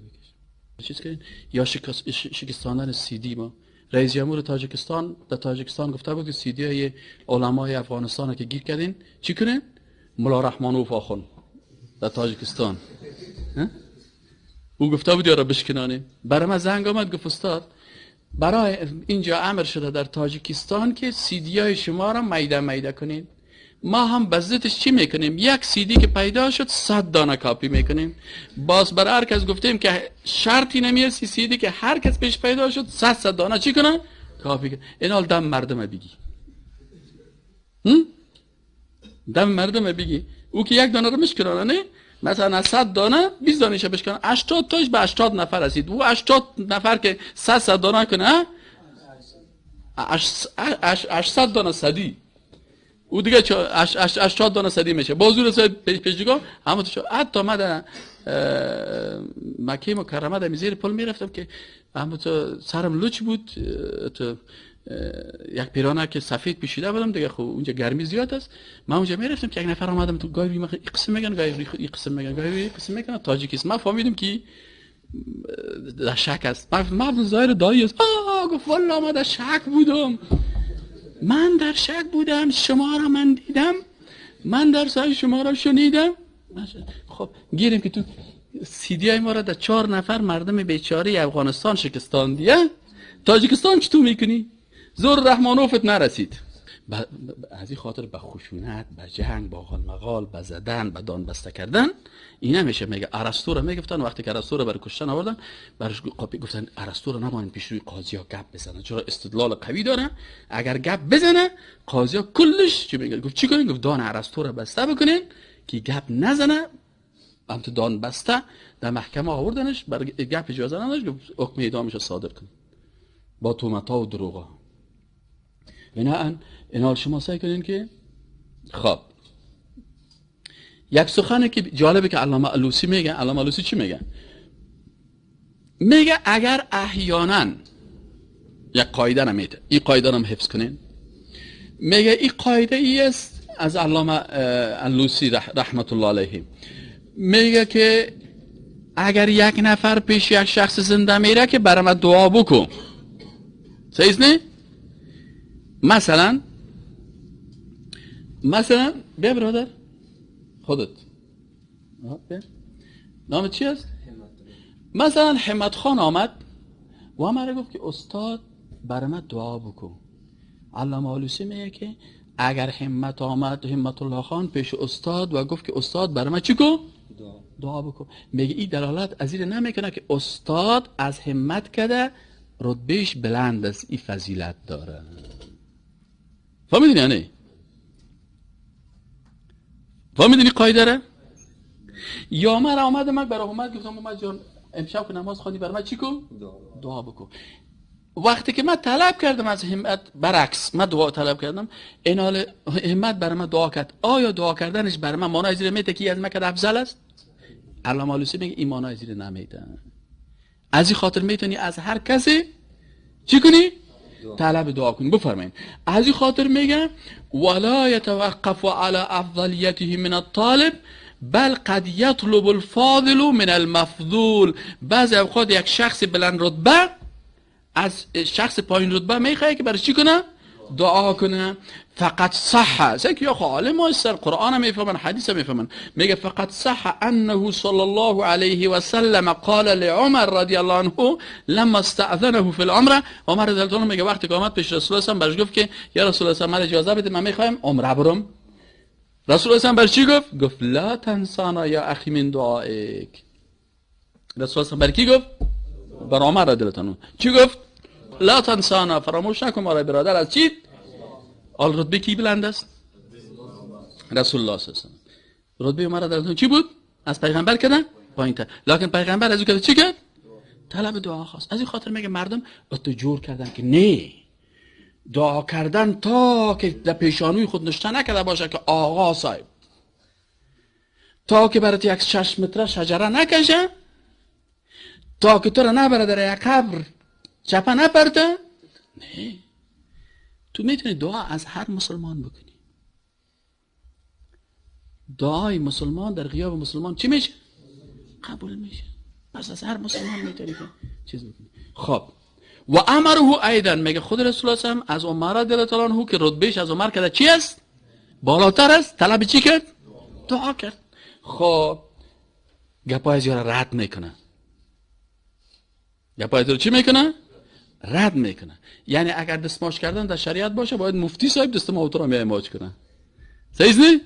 [SPEAKER 1] بکش چیز کنین. یا شکستاندن سی دی. ما رئیس جمهور تاجیکستان در تاجیکستان گفته بود که سی دی های علمای افغانستان که گیر کردین چی کنین؟ ملا رحمانوف آخوند در تاجیکستان او گفته بود یارا بشکنانیم. برای من زنگ آمد گفت استاد برای اینجا امر شده در تاجیکستان که سی دی های شما را میده میده کنین. ما هم بزدش چی میکنیم؟ یک سی دی که پیدا شد 100 دانه کاپی میکنیم. باز برای هر کس گفتیم که شرطی نمیه سی دی که هر کس پیش پیدا شد 100 دانه چی کنن؟ کاپی کنن. این حال دم مردم بگی، دم مردم بگی او که یک دانه رو میشکنن نه، مثلا از 100 دانه 20 دانه بشکنن، 80 تاش به 80 نفر رسید. او 80 نفر که 100 دانه کنه 800 دانه صدی، او دیگه 80 دانه صدی میشه. باز او رسید پیش دیگه همون تو حتی ما در مکه مکرمه در زیر پل میرفتم که همون تو سرم لچ بود، تو یک پیرانه که سفید پوشیده بودم دیگه، خب اونجا گرمی زیاد است. من اونجا میرفتم که یک نفر آمدم تو گاهی این قسم میگن، گاهی این قسم میگن، گاهی این قسم میگن تاجیکیست. من فهمیدم که در شک است. من ظاهر دایی است. گفت والله من در شک بودم، من در شک بودم، شما را من دیدم، من در سای شما را شنیدم. خب گیریم که تو سی دی های ما را در 4 نفر مردم بیچاره افغانستان شکستاندیه، تاجیکستان چطور میکنی؟ زور رحمانوفت نرسید. از این خاطر به خشونت، به جنگ، با غالمغال، به زدن، به دان بسته کردن این نمیشه. میگه ارسطو را میگفتن وقتی که ارسطو را برای کشتن آوردن برش گفتن ارسطو را نمانید پیش روی قاضی ها گپ بزنه، چرا استدلال قوی داره، اگر گپ بزنه قاضی ها کلش چی میگه؟ گفت چی کنین؟ گفت دان ارسطو را بسته بکنین که گپ نزنه، هم تو دان بسته در محکمه آوردنش، برای گپ اجازه نداشت، حکم اعدامش صادر کن با تهمت‌ها و دروغ‌ها. اینا شما سعی کنین که خب یک سخنه که جالبه که علامه علوسی میگه. علامه علوسی چی میگه؟ میگه اگر احیانا یک قاعده نمیده، این قاعده رو حفظ کنین. میگه این قاعده ای است از علامه علوسی رحمت الله علیه، میگه که اگر یک نفر پیش یک شخص زنده میره که برای من دعا بکن، صحیح نه؟ مثلا بیا برادر خودت، نام چی است؟ مثلا همت خان آمد و مرا گفت که استاد برای من دعا بکن. علامه علوسی میگه که اگر همت آمد، همت الله خان پیش استاد و گفت که استاد برای من چی کن؟ دعا بکن. میگه این دلالت از این نمیکنه که استاد از همت کده رتبهش بلند است، این فضیلت داره. فهمیدین یعنی؟ فهمیدین قاعده را؟ یا من آمد من برای همت گفتم محمد جان امشب که نماز خواندی برای من چی کن؟ دعا بکن. وقتی که من طلب کردم از همت، برعکس من دعا طلب کردم، اینال همت برای من دعا کرد. آیا دعا کردنش برای من معنای زیر میته که از من که افضل است؟ علامه علوسی میگه این معنای زیر نمیته. از این خاطر میتونی از هر کسی چی کنی؟ طلب دعا کنی. بفرمایید. از این خاطر میگه ولا يتوقف على افضلیته من الطالب بل قد یطلب الفاضل من المفضول. بعضی اوقات یک شخص بلند رتبه از شخص پایین رتبه میخواد که برای چی کنه؟ دعا کنه. فقط صح، سه که یا عالم هستن، قرآن هم میفهمن، حدیث هم میفهمن، میگه فقط صح انه صلی الله علیه و سلم قال لعمر رضی الله عنه لما استأذنه فی العمره. عمر رضی الله عنه میگه وقتی که آمد پیش رسول الله برش گفت که یا رسول الله من اجازه بده من میخوایم عمره برم. رسول الله برش چی گفت؟ گفت لا تنسانا یا اخی من دعائک. رسول الله بر کی گفت؟ بر عمر رضی الله عنه. چی گفت؟ لا تنسانا، فراموش نکن ما را برادر. از چی؟ آل رتبه کی بلند است؟ رسول الله صلی الله علیه و سلم. رتبه عمر رضی الله عنه چی بود؟ از پیغمبر کردن پایین‌تر، لکن پیغمبر از او کرد چی کرد؟ طلب دعا خواست. از این خاطر میگه مردم اتو جور کردن که نه، دعا کردن تا که در پیشانوی خود نشته نکرده باشه که آقا صاحب، تا که برات یک 6 متره شجره نکشه، تا که تو را نبره در یک قبر چپه نپرده. نه، تو میتونی دعا از هر مسلمان بکنی. دعای مسلمان در غیاب مسلمان چی میشه؟ قبول میشه. پس از هر مسلمان میتونی که چیز بکنی. خب و امره ایضا، میگه خود رسول الله صلی از عمر رضی الله عنه که رتبهش از عمر کرده چی است؟ بالاتر است. طلب چی کرد؟ دعا کرد. خب گپای از رد میکنه. گپای از چی میکنه؟ رد میکنه. یعنی اگر دستماش کردن در شریعت باشه باید مفتی صاحب دست ما تو را میای ماچ کنه. صحیح نی؟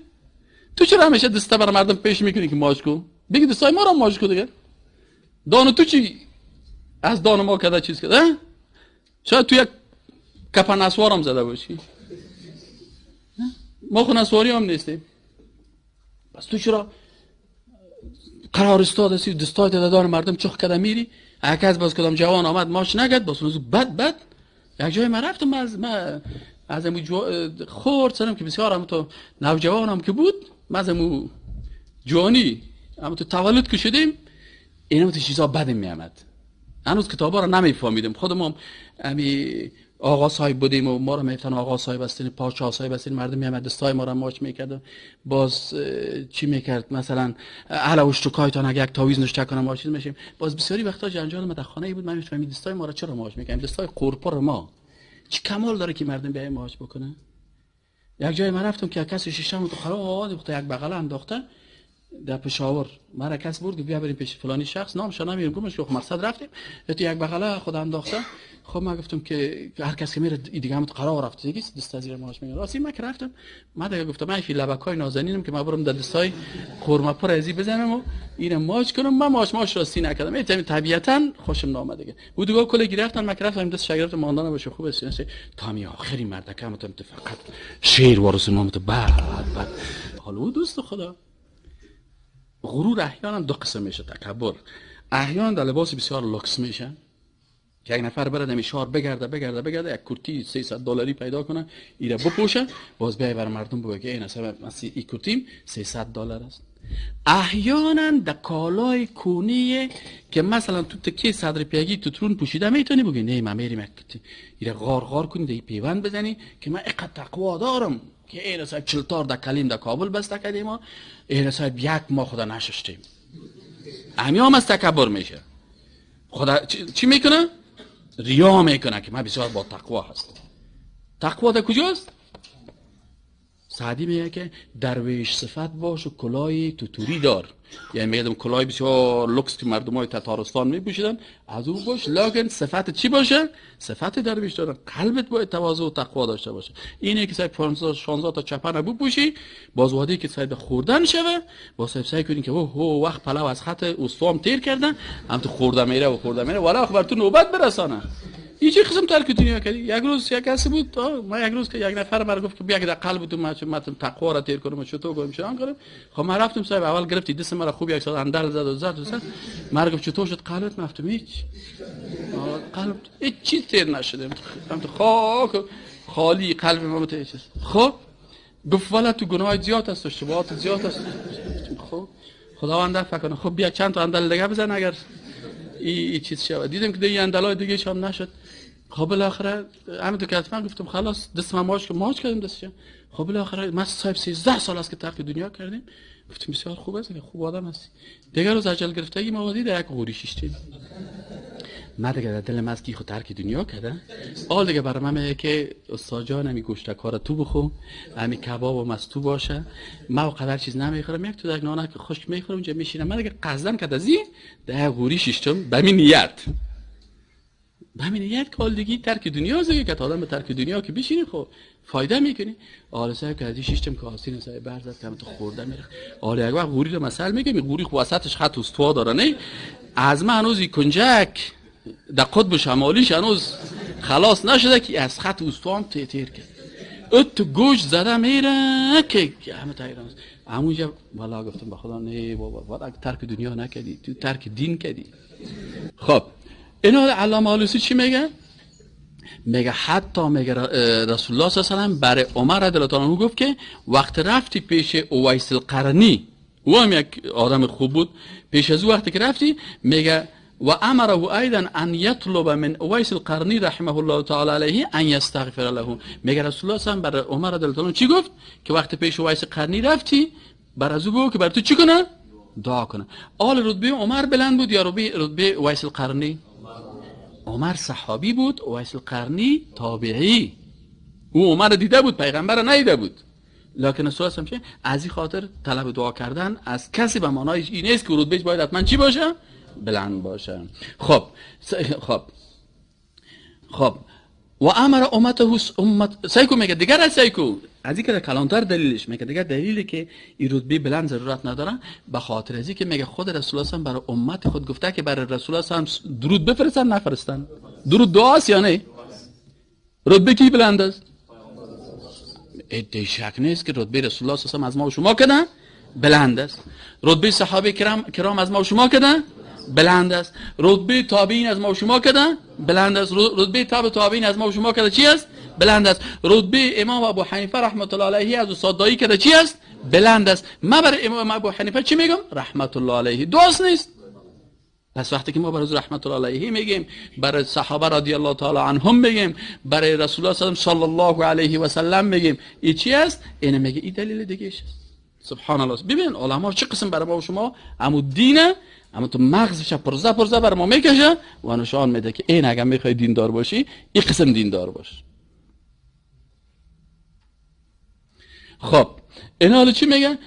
[SPEAKER 1] تو چرا همیشه دسته بر مردم پیش میکنی که ماچ کن؟ بگی دستای ما را ماچ کن دیگه. دانو تو چی از دان ما کده چیز کرده؟ شاید تو یک کپن اسوار هم زده باشی. ما خو نسواری هم نیستیم. پس تو چرا قرار استاد هستی دستای دان مردم چخ کده میری؟ اگه از باز کدام جوان آمد ماچ نگد باز اونو بد بد. یک جای من رفتم از امو خورد سرم که بسیار هم تو نوجوانم که بود، من از امو جوانی هم تو تولد که شدیم اینم تو چیزا بدم میامد. هنوز کتابا رو نمیفهمیدم. خودم همی آقا صاحب بودیم و ما رو میگفتن آقا صاحب هستین، پادشاه صاحب هستین، مردم میامد دستای ما رو ماچ میکرد. باز چی میکرد؟ مثلا اهل اشتکایتان اگه یک تعویذ نشته کنم ما چیز میشیم. باز بسیاری وقتا جنجال ما در خانه بود. من میفهمم دستای ما رو چرا ماچ میکنیم، دستای قرپر ما چی کمال داره که مردم بیای ماچ بکنه. یک جای من رفتم که کسی شیشم تو خراب یک بغل انداخته در پشاور، مرا کس برد بیا بریم پیش فلانی شخص، نامش نمیرم، گفتم که مقصد رفتیم تو یک بغله خود انداخته. خب من گفتم که هر کس که میره دیگه هم قرار رفت دیگه دست از زیر ماش میگه. راستی من که رفتم من دیگه گفتم من فی لبکای نازنینم که من برم در دستای خرما پر ازی بزنم و اینو ماچ کنم. من ماچ راستی نکردم، این طبیعتا خوشم نامد دیگه. بود دیگه کل گرفتن من رفتم دست شاگرد ماندن باشه خوب است تا می آخری مردکم تو فقط شیر وارث نام تو بعد بعد حالا دوست خدا غرور احیانا دو قسم میشه. تکبر احیانا در لباس بسیار لوکس میشه که یک نفر بره دمی شهر بگرده بگرده بگرده یک کرتی 300 دلاری پیدا کنه، ایره بپوشه، باز بیای بر مردم بگه که این اصلا این کرتیم 300 دلار است. احیانا در کالای کونیه که مثلا تو تکیه صدر پیگی تو ترون پوشیده میتونی بگی نه من میریم یک کرتی ایره غار غار کنی در پیوند بزنی که من اینقدر تقوا دارم که این صاحب 40 تار در کلیم در کابل بسته کردیم و این صاحب یک ماه خدا نششتیم. همی از تکبر میشه. خدا چی میکنه؟ ریا میکنه که من بسیار با تقوا هستم. تقوا در کجاست؟ سعدی میگه که درویش صفت باش و کلاه توتوری دار. یعنی میگه کلاه بسیار لوکس که مردم های تتارستان میپوشیدن از او باش، لکن صفت چی باشه؟ صفت درویش دارن. قلبت باید تواضع و تقوا داشته باشه. اینه که صاحب 16 تا چپن بپوشی، باز وادی که صاحب خوردن شوه، باز صاحب سعی کنی که اوه وقت پلو از خط استوام تیر کردن، هم تو خورده میره و خورده میره، ولی بر تو نوبت برسانه. این چه قسم ترک دنیا کردی؟ یک روز یک کسی بود، ما یک روز که یک نفر مرا گفت که بیا که در قلب تو من تقوا را تیر کنم، چطور کنم چنان کنم. خب من رفتم صاحب اول گرفتی دست مرا خوب یک ساعت اندل زد و زد و زد. مرا گفت چطور شد قلبت؟ من گفتم هیچ، قلب هیچ چیز تیر نشده، تو خاک خالی قلب من تو هیچ. خب گفت والا تو گناه زیاد است، اشتباهات زیاد است. خب خداوند عفو کنه. خب بیا چند تا اندل دیگه بزن اگر این چیز شود. دیدم که دیگه اندلای دیگه هم نشد. خب بالاخره همین تو که گفتم خلاص دست من ماچ کردم دستش. خب بالاخره من صاحب 13 سال است که ترک دنیا کردیم. گفتم بسیار خوب است، خوب آدم هستی. دیگر روز عجل گرفتگی ما در یک غوری شیشتیم. من دیگه در دلم از کی خود ترک دنیا کرده. آل دیگه برای من میگه که استاد جان همی گوشتکارا تو بخو، همی کباب و مستو باشه. من قدر چیز نمیخورم، یک تو یک نانک خشک میخورم اونجا میشینم. من دیگه قصدن که از این در غوری شیشتم به همین نیت. به همین نیت که آلدگی ترک دنیا زگه که آدم به ترک دنیا که بشینی خب فایده میکنی. آل صاحب که از این شیشتم که آستین صاحب برزد که تو خورده میره. آل یک وقت غوری رو مثل میگه، غوری خب وسطش خط استوا داره نه؟ از من هنوز کنجک در قطب شمالیش هنوز خلاص نشده که از خط استوام تیر کرد. ات تو گوش زده میره که همه تایران است. همونجا والا گفتم به خدا نه بابا، والا ترک دنیا نکردی، تو ترک دین کردی. خب اینا علامه آلوسی چی میگه؟ میگه حتی میگه رسول الله صلی الله علیه و سلم برای عمر رضی الله عنه گفت که وقت رفتی پیش اویس القرنی، او هم یک آدم خوب بود، پیش از او وقتی که رفتی میگه و امره ايضا ان يطلب من اویس القرنی رحمه الله تعالی علیه ان یستغفر له. میگه رسول الله صلی الله علیه و برای عمر رضی الله عنه چی گفت؟ که وقتی پیش اویس قرنی رفتی بر از او بگو که بر تو چی کنه؟ دعا کنه. آل رتبه عمر بلند بود یا رتبه اویس القرنی؟ عمر صحابی بود، اویس القرنی تابعی. او عمر دیده بود، پیغمبر ندیده بود. لکن رسول الله چه؟ از این خاطر طلب دعا کردن از کسی به معنای این نیست که رتبهش باید حتما چی باشه؟ بلند باشه. خب خب خب و امر امته امت سیکو میگه دیگر از سیکو از این که کلانتر دلیلش میگه دیگر دلیلی که این رتبه بلند ضرورت نداره به خاطر از که میگه خود رسول الله برای امت خود گفته که برای رسول الله درود بفرستن نفرستن. درود دعاست یا نه؟ رتبه کی بلند است؟ ادعای شک نیست که رتبه رسول الله صلی الله علیه و از ما و شما کدن بلند است. رتبه صحابه کرام از ما و شما کدن بلند است. رتبه تابعین از ما و شما کدن بلند است. رتبه تابع تابعین از ما و شما کده چی است؟ بلند است. رتبه امام ابو حنیفه رحمت الله علیه از استاد دایی کده چی است؟ بلند است. ما برای امام ابو حنیفه چی میگم؟ رحمت الله علیه. دوست نیست. پس وقتی که ما برای رحمت الله علیه میگیم، برای صحابه رضی الله تعالی عنهم میگیم، برای رسول الله صلی الله علیه و سلم میگیم، این چی است؟ اینه میگه این دلیل دیگه است. سبحان الله. ببین علما چه قسم برای ما و شما عمو دینه، اما تو مغزش پرزه پرزه بر ما میکشه و نشان میده که این اگر میخوای دیندار باشی این قسم دیندار باش. خب این حالا چی میگه؟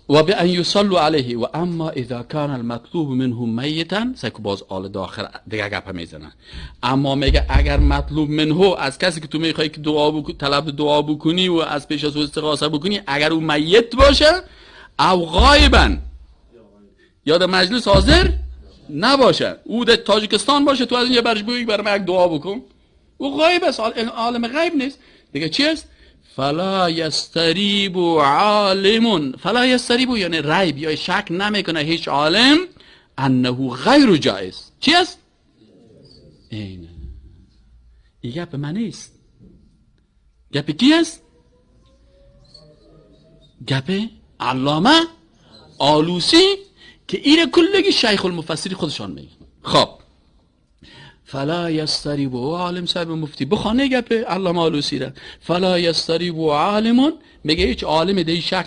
[SPEAKER 1] و به ان یصلوا علیه و اما اذا کان المطلوب منه میتا، سیکو باز آل داخل دیگه گپ میزنه. اما میگه اگر مطلوب منه از کسی که تو میخوای که دعا بکنی، طلب دعا بکنی و از پیش از او استغاثه بکنی، اگر او میت باشه او غایبا، یا در مجلس حاضر نباشه، او در تاجیکستان باشه، تو از اینجا برش بگی برای من یک دعا بکن، او غایب است، عالم غیب نیست دیگه. چی است؟ فلا یستریب عالم، فلا یستریب یعنی ریب یا شک نمیکنه هیچ عالم انه غیر جایز. چی است؟ اینه. این گپ من نیست، گپ کی است؟ گپ علامه آلوسی که ایره کلگی شیخ المفسری خودشان میگن. خب فلا یستریب عالم صاحب مفتی بخوانه گپ علامه آلوسی را، فلا یستریب عالم، میگه هیچ عالم دیگه شک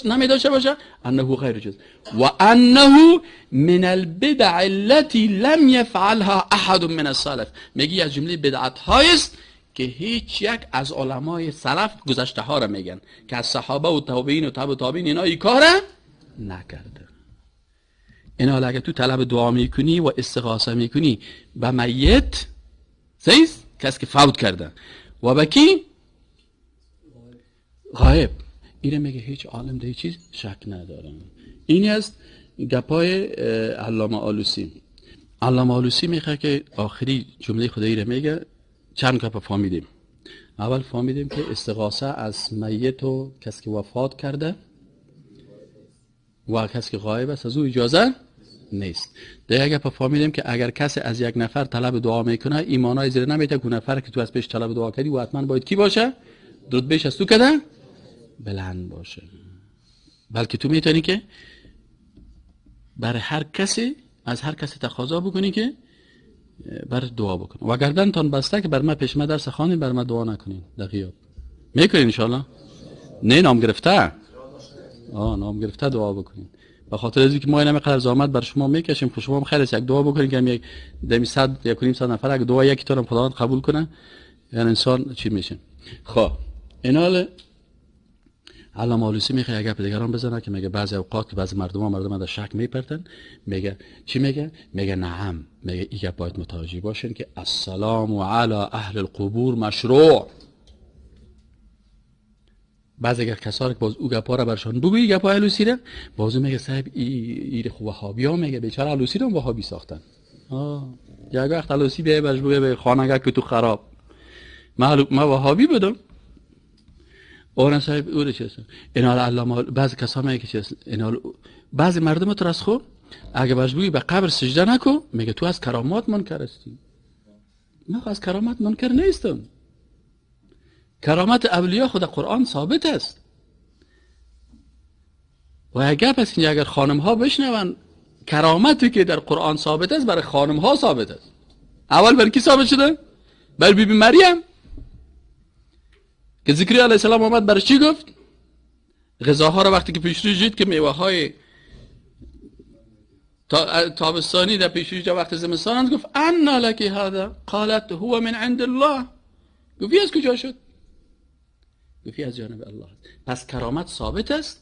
[SPEAKER 1] نمی داشته باشه انه غیر جایز و انه من البدع التي لم يفعلها احد من السلف. میگه از جمله بدعت هایست که هیچ یک از علمای سلف گذشته ها را میگن که از صحابه و تابعین و تابع تابعین اینا این کار نکرده. اینا اگه تو طلب دعا میکنی و استغاثه میکنی به میت، سیز کسی که فوت کرده، و به کی؟ غایب. اینه میگه هیچ عالم ده چیز شک ندارم. اینی است گپای علامه آلوسی. علامه آلوسی میخواد که آخری جمله خدایی رو میگه. چند گپ فهمیدیم. اول فهمیدیم که استغاثه از میت و کسی که وفات کرده و کسی که غایب است از او اجازه نیست. دیگه گپ فهمیدیم که اگر کسی از یک نفر طلب دعا میکنه ایمانای زیر نمیته که نفر که تو از پیش طلب دعا کردی و حتما باید کی باشه؟ درود بیش از تو کده بلند باشه. بلکه تو میتونی که برای هر کسی از هر کسی تقاضا بکنی که بر دعا بکنه. و گردن تان بسته که بر ما پیش ما درس خوانین، بر ما دعا نکنین در غیاب. میکنین انشالله؟ نه نام گرفته، نام گرفته دعا بکنین. به خاطر از اینکه ما این قدر زحمت بر شما میکشیم، خب شما هم خیر یک دعا بکنین که یک دمی صد یک نیم صد نفر اگه دعا یکی تا خداوند قبول کنه، یعنی انسان چی میشه. خب اینال علامه آلوسی میخواد یک گپ دیگران بزنه که میگه بعضی اوقات که بعضی مردم در شک میپرتن، میگه چی میگه؟ میگه نعم، میگه این گپ باید متوجه باشین که السلام علی اهل القبور مشروع. بعضی اگر کسایی که باز او گپا را برشان بگویی گپا آلوسی را، باز میگه صاحب ای خو وهابی ها، میگه بیچاره آلوسی رو وهابی ساختن. یک وقت آلوسی بیای برش بگه به خانگه که تو خراب، ما وهابی بودم. اون صاحب او چه است؟ اینا علامه بعضی کسا میگه که چه اینا بعضی مردم تو از خو اگه برش بگی به قبر سجده نکو، میگه تو از کرامات منکر هستی. من از کرامات منکر نیستم. کرامت اولیا خود قرآن ثابت است. و اگر پس اینجا اگر خانم ها بشنون کرامتی که در قرآن ثابت است برای خانم ها ثابت است. اول بر کی ثابت شده؟ بر بی بی مریم که ذکری علیه السلام آمد برای چی گفت؟ غذاها را وقتی که پیش روی که میوه های تابستانی در پیش روی وقت زمستان گفت انا لک هذا قالت هو من عند الله. گفت از کجا شد؟ گفت از جانب الله. پس کرامت ثابت است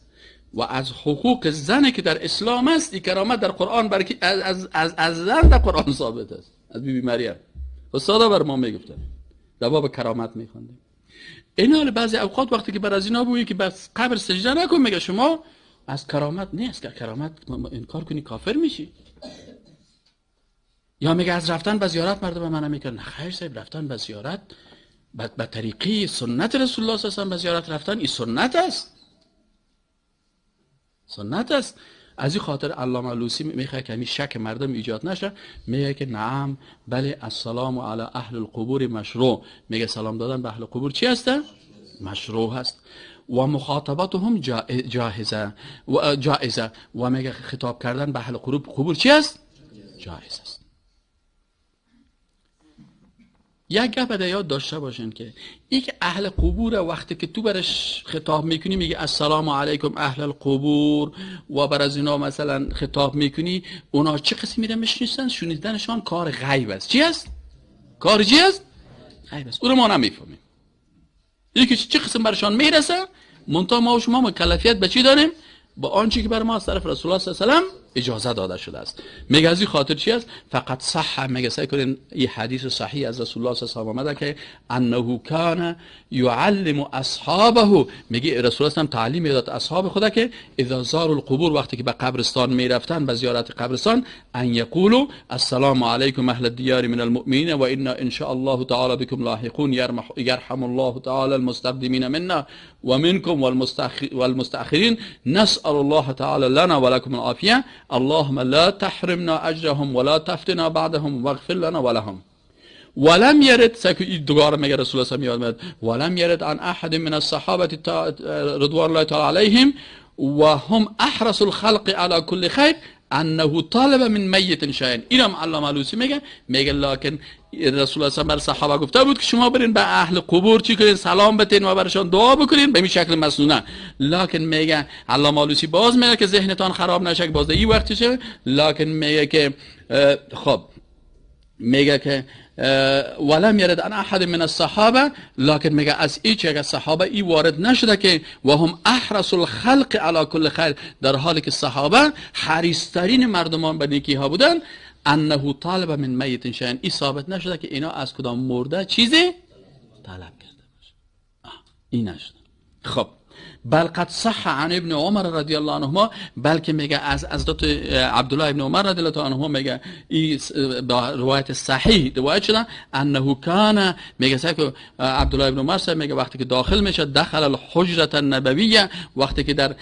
[SPEAKER 1] و از حقوق زن که در اسلام است این کرامت در قرآن برکی از زن در قرآن ثابت است، از بی بی مریم. استادا بر ما میگفتن در باب کرامت میخوندیم. این حال بعضی اوقات وقتی که بر از اینا بگویی که بس قبر سجده نکن، میگه شما از کرامت نیست که کرامت انکار کنی کافر میشی. یا میگه از رفتن به زیارت مردم منع میکنن. خیر صاحب، رفتن به زیارت به طریقی سنت رسول الله صلی الله علیه و به زیارت رفتن این سنت است، سنت است. از این خاطر علامه آلوسی میخواد که همین شک مردم ایجاد نشه، میگه که نعم بله السلام علی اهل القبور مشروع. میگه سلام دادن به اهل قبور چی هست؟ مشروع هست. و مخاطبتهم جاهزه و جائزه. و میگه خطاب کردن به اهل قبور چی است؟ جایز است. یک گپ در یاد داشته باشین که یک اهل قبور وقتی که تو برش خطاب میکنی میگه السلام علیکم اهل القبور و بر از اینا مثلا خطاب میکنی، اونا چه قسمی میرن میشنیسن؟ شنیدنشان کار غیب است. چی است؟ کار چی است؟ غیب است. او رو ما نمیفهمیم. یکی چه قسم برشان میرسه، منتها ما و شما مکلفیت به چی داریم؟ با آنچه که بر ما از طرف رسول الله صلی الله علیه و سلم اجازه داده شده است. میگه از این خاطر چی است؟ فقط صح، میگه سعی کنین این حدیث صحیح از رسول الله صلی الله علیه و آمده که انه کان یعلم اصحابه، میگه رسول الله تعلیم میداد اصحاب خدا که اذا زاروا القبور، وقتی که به قبرستان میرفتن، به زیارت قبرستان، ان یقولوا السلام علیکم اهل الدیار من المؤمنین و انا ان شاء الله تعالی بكم لاحقون یرحم الله تعالی المستقدمین منا ومنكم والمستأخرين نسأل الله تعالى لنا ولكم العافية اللهم لا تحرمنا أجرهم ولا تفتنا بعدهم واغفر لنا ولهم. ولم يرد، دوباره میگه رسول الله صلی الله علیه و ولم يرد عن احد من الصحابة رضوان الله تعالى عليهم وهم احرص الخلق على كل خير انه طالب من میت شیئا. اینم علامه آلوسی میگه، میگه لکن رسول الله بر صحابه گفته بود که شما برین به اهل قبور چی کنین؟ سلام بتین و برشان دعا بکنین به این شکل مسنونه. لکن میگه علامه آلوسی باز میگه که ذهنتان خراب نشه که باز این وقتی شه، لکن میگه که خب میگه که ولم یرد عن احد من الصحابه، لکن میگه از هیچ یک از صحابه ای وارد نشده که و هم احرص الخلق علی کل خیر، در حالی که صحابه حریصترین مردمان به نیکی ها بودن، انه طالب من میت شیئا، ای ثابت نشده که اینا از کدام مرده چیزی طلب کرده باشه، این نشده. خب بل قد صح عن ابن عمر رضی الله عنهما، بلکه میگه از حضرت عبدالله ابن عمر رضی الله عنهما میگه ای با روایت صحیح روایت شده انه کان، میگه که عبدالله ابن عمر صاحب میگه وقتی که داخل میشد، دخل الحجره النبویه، وقتی که در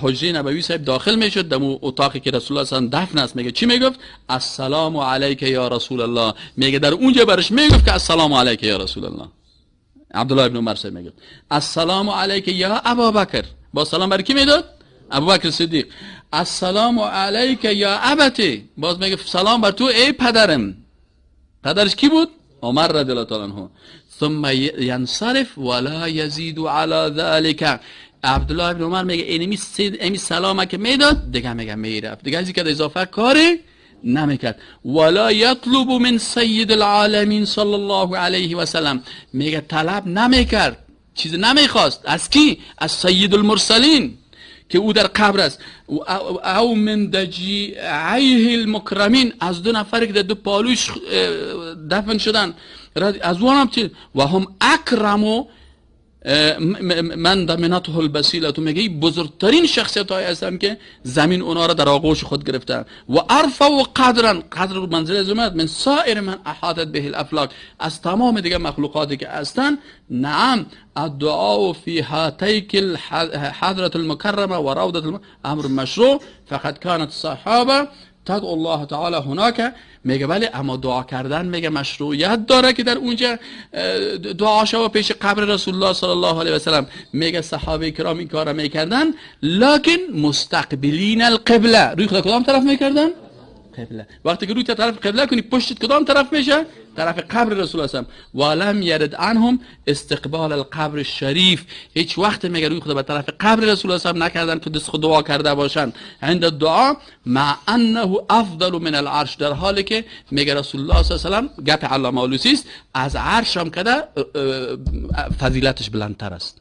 [SPEAKER 1] حجره نبوی صاحب داخل میشد، در اتاقی که رسول الله صلی الله علیه و دفن است، میگه چی میگفت؟ السلام علیک یا رسول الله. میگه در اونجا برش میگفت که السلام علیک یا رسول الله. عبدالله ابن عمر صاحب میگه السلام علیک یا ابابکر، با سلام بر کی میداد؟ ابوبکر صدیق. السلام علیک یا ابتی، باز میگه سلام بر تو ای پدرم. پدرش کی بود؟ عمر رضی الله تعالی عنه. ثم ینصرف ولا یزید علی ذلک. عبدالله ابن عمر میگه اینمی سلام که میداد دیگه میگه میرفت، دیگه از اینکه اضافه کاری نمیکرد. ولا یطلب من سید العالمین صلی الله علیه و سلم، میگه طلب نمیکرد، چیز نمیخواست از کی؟ از سید المرسلین که او در قبر است، او من دجیعیه المکرمین، از دو نفر که در دو پالوش دفن شدن، از اون هم چیز، و هم اکرمو من دمنته البسیله، تو میگه بزرگترین شخصیت های هستم که زمین اونا را در آغوش خود گرفته، و ارفع و قدرا، قدر منزل از من سایر من احاطت به الافلاک، از تمام دیگه مخلوقاتی که هستن. نعم الدعاء في هاتيك الحضرة المكرمة وروضة امر مشروع فقد كانت الصحابة تدعو الله تعالی هناک. میگه بله، اما دعا کردن میگه مشروعیت داره که در اونجا دعا شوه پیش قبر رسول الله صلی الله علیه و سلم. میگه صحابه کرام این کارا میکردن، لکن مستقبلین القبله، روی خدا کدام طرف میکردن؟ قبله. وقتی که روی طرف قبله کنی پشتت کدام طرف میشه؟ طرف قبر رسول الله صلی الله علیه و ولم یرد عنهم استقبال القبر الشریف، هیچ وقت میگه روی خدا به طرف قبر رسول الله صلی الله علیه و نکردن که دست خود دعا کرده باشن. عند الدعا مع انه افضل من العرش، در حالی که میگه رسول الله صلی الله علیه و سلم، گپ علامه آلوسی است، از عرش هم کده فضیلتش بلندتر است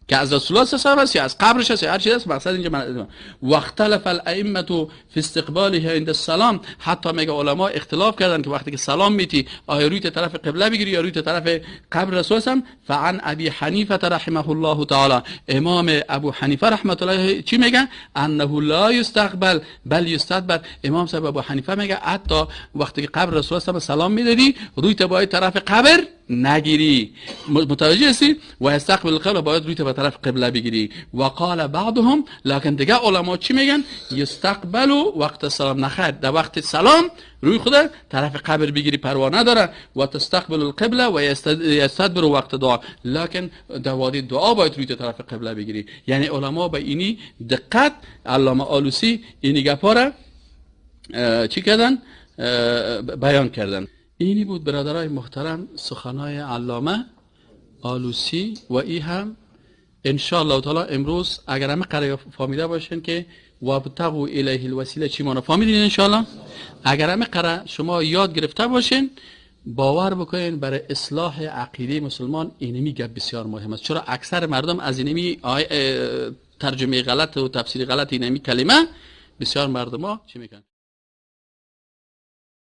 [SPEAKER 1] که از رسول الله صلی الله علیه و آله از قبرش است، هر چیز است. مقصد اینجا من واختلف الائمه فی استقباله عند السلام، حتی میگه علما اختلاف کردن که وقتی که سلام میتی آیا روی طرف قبله بگیری یا روی طرف قبر رسول الله. فعن ابی حنیفه رحمه الله تعالی، امام ابو حنیفه رحمه الله چی میگه؟ انه لا یستقبل بل یستدبر. امام صاحب ابو حنیفه میگه حتی وقتی که قبر رسول الله سلام میدادی روی باید طرف قبر نگیری، متوجه هستی؟ و استقبل القبله، باید روی به طرف قبله بگیری. و قال بعضهم، لکن دیگه علما چی میگن؟ یستقبل وقت سلام، نخیر در وقت سلام روی خود طرف قبر بگیری پروا نداره، و تستقبل القبله و یستدبر وقت دعا، لکن در وادی دعا باید روی طرف قبله بگیری. یعنی علما به اینی دقت، علامه آلوسی اینی گپا را چی کردن؟ بیان کردن. اینی بود برادرای محترم سخنای علامه آلوسی. و ای هم انشاءالله تعالی امروز اگر همه قرار فهمیده باشین که وابتغوا الیه الوسیله چی مانا فهمیدین انشاءالله، اگر همه قرار شما یاد گرفته باشین، باور بکنین برای اصلاح عقیده مسلمان اینمی گپ بسیار مهم است. چرا اکثر مردم از اینمی ترجمه غلط و تفسیر غلط اینمی کلمه بسیار مردم ها چی میکنن.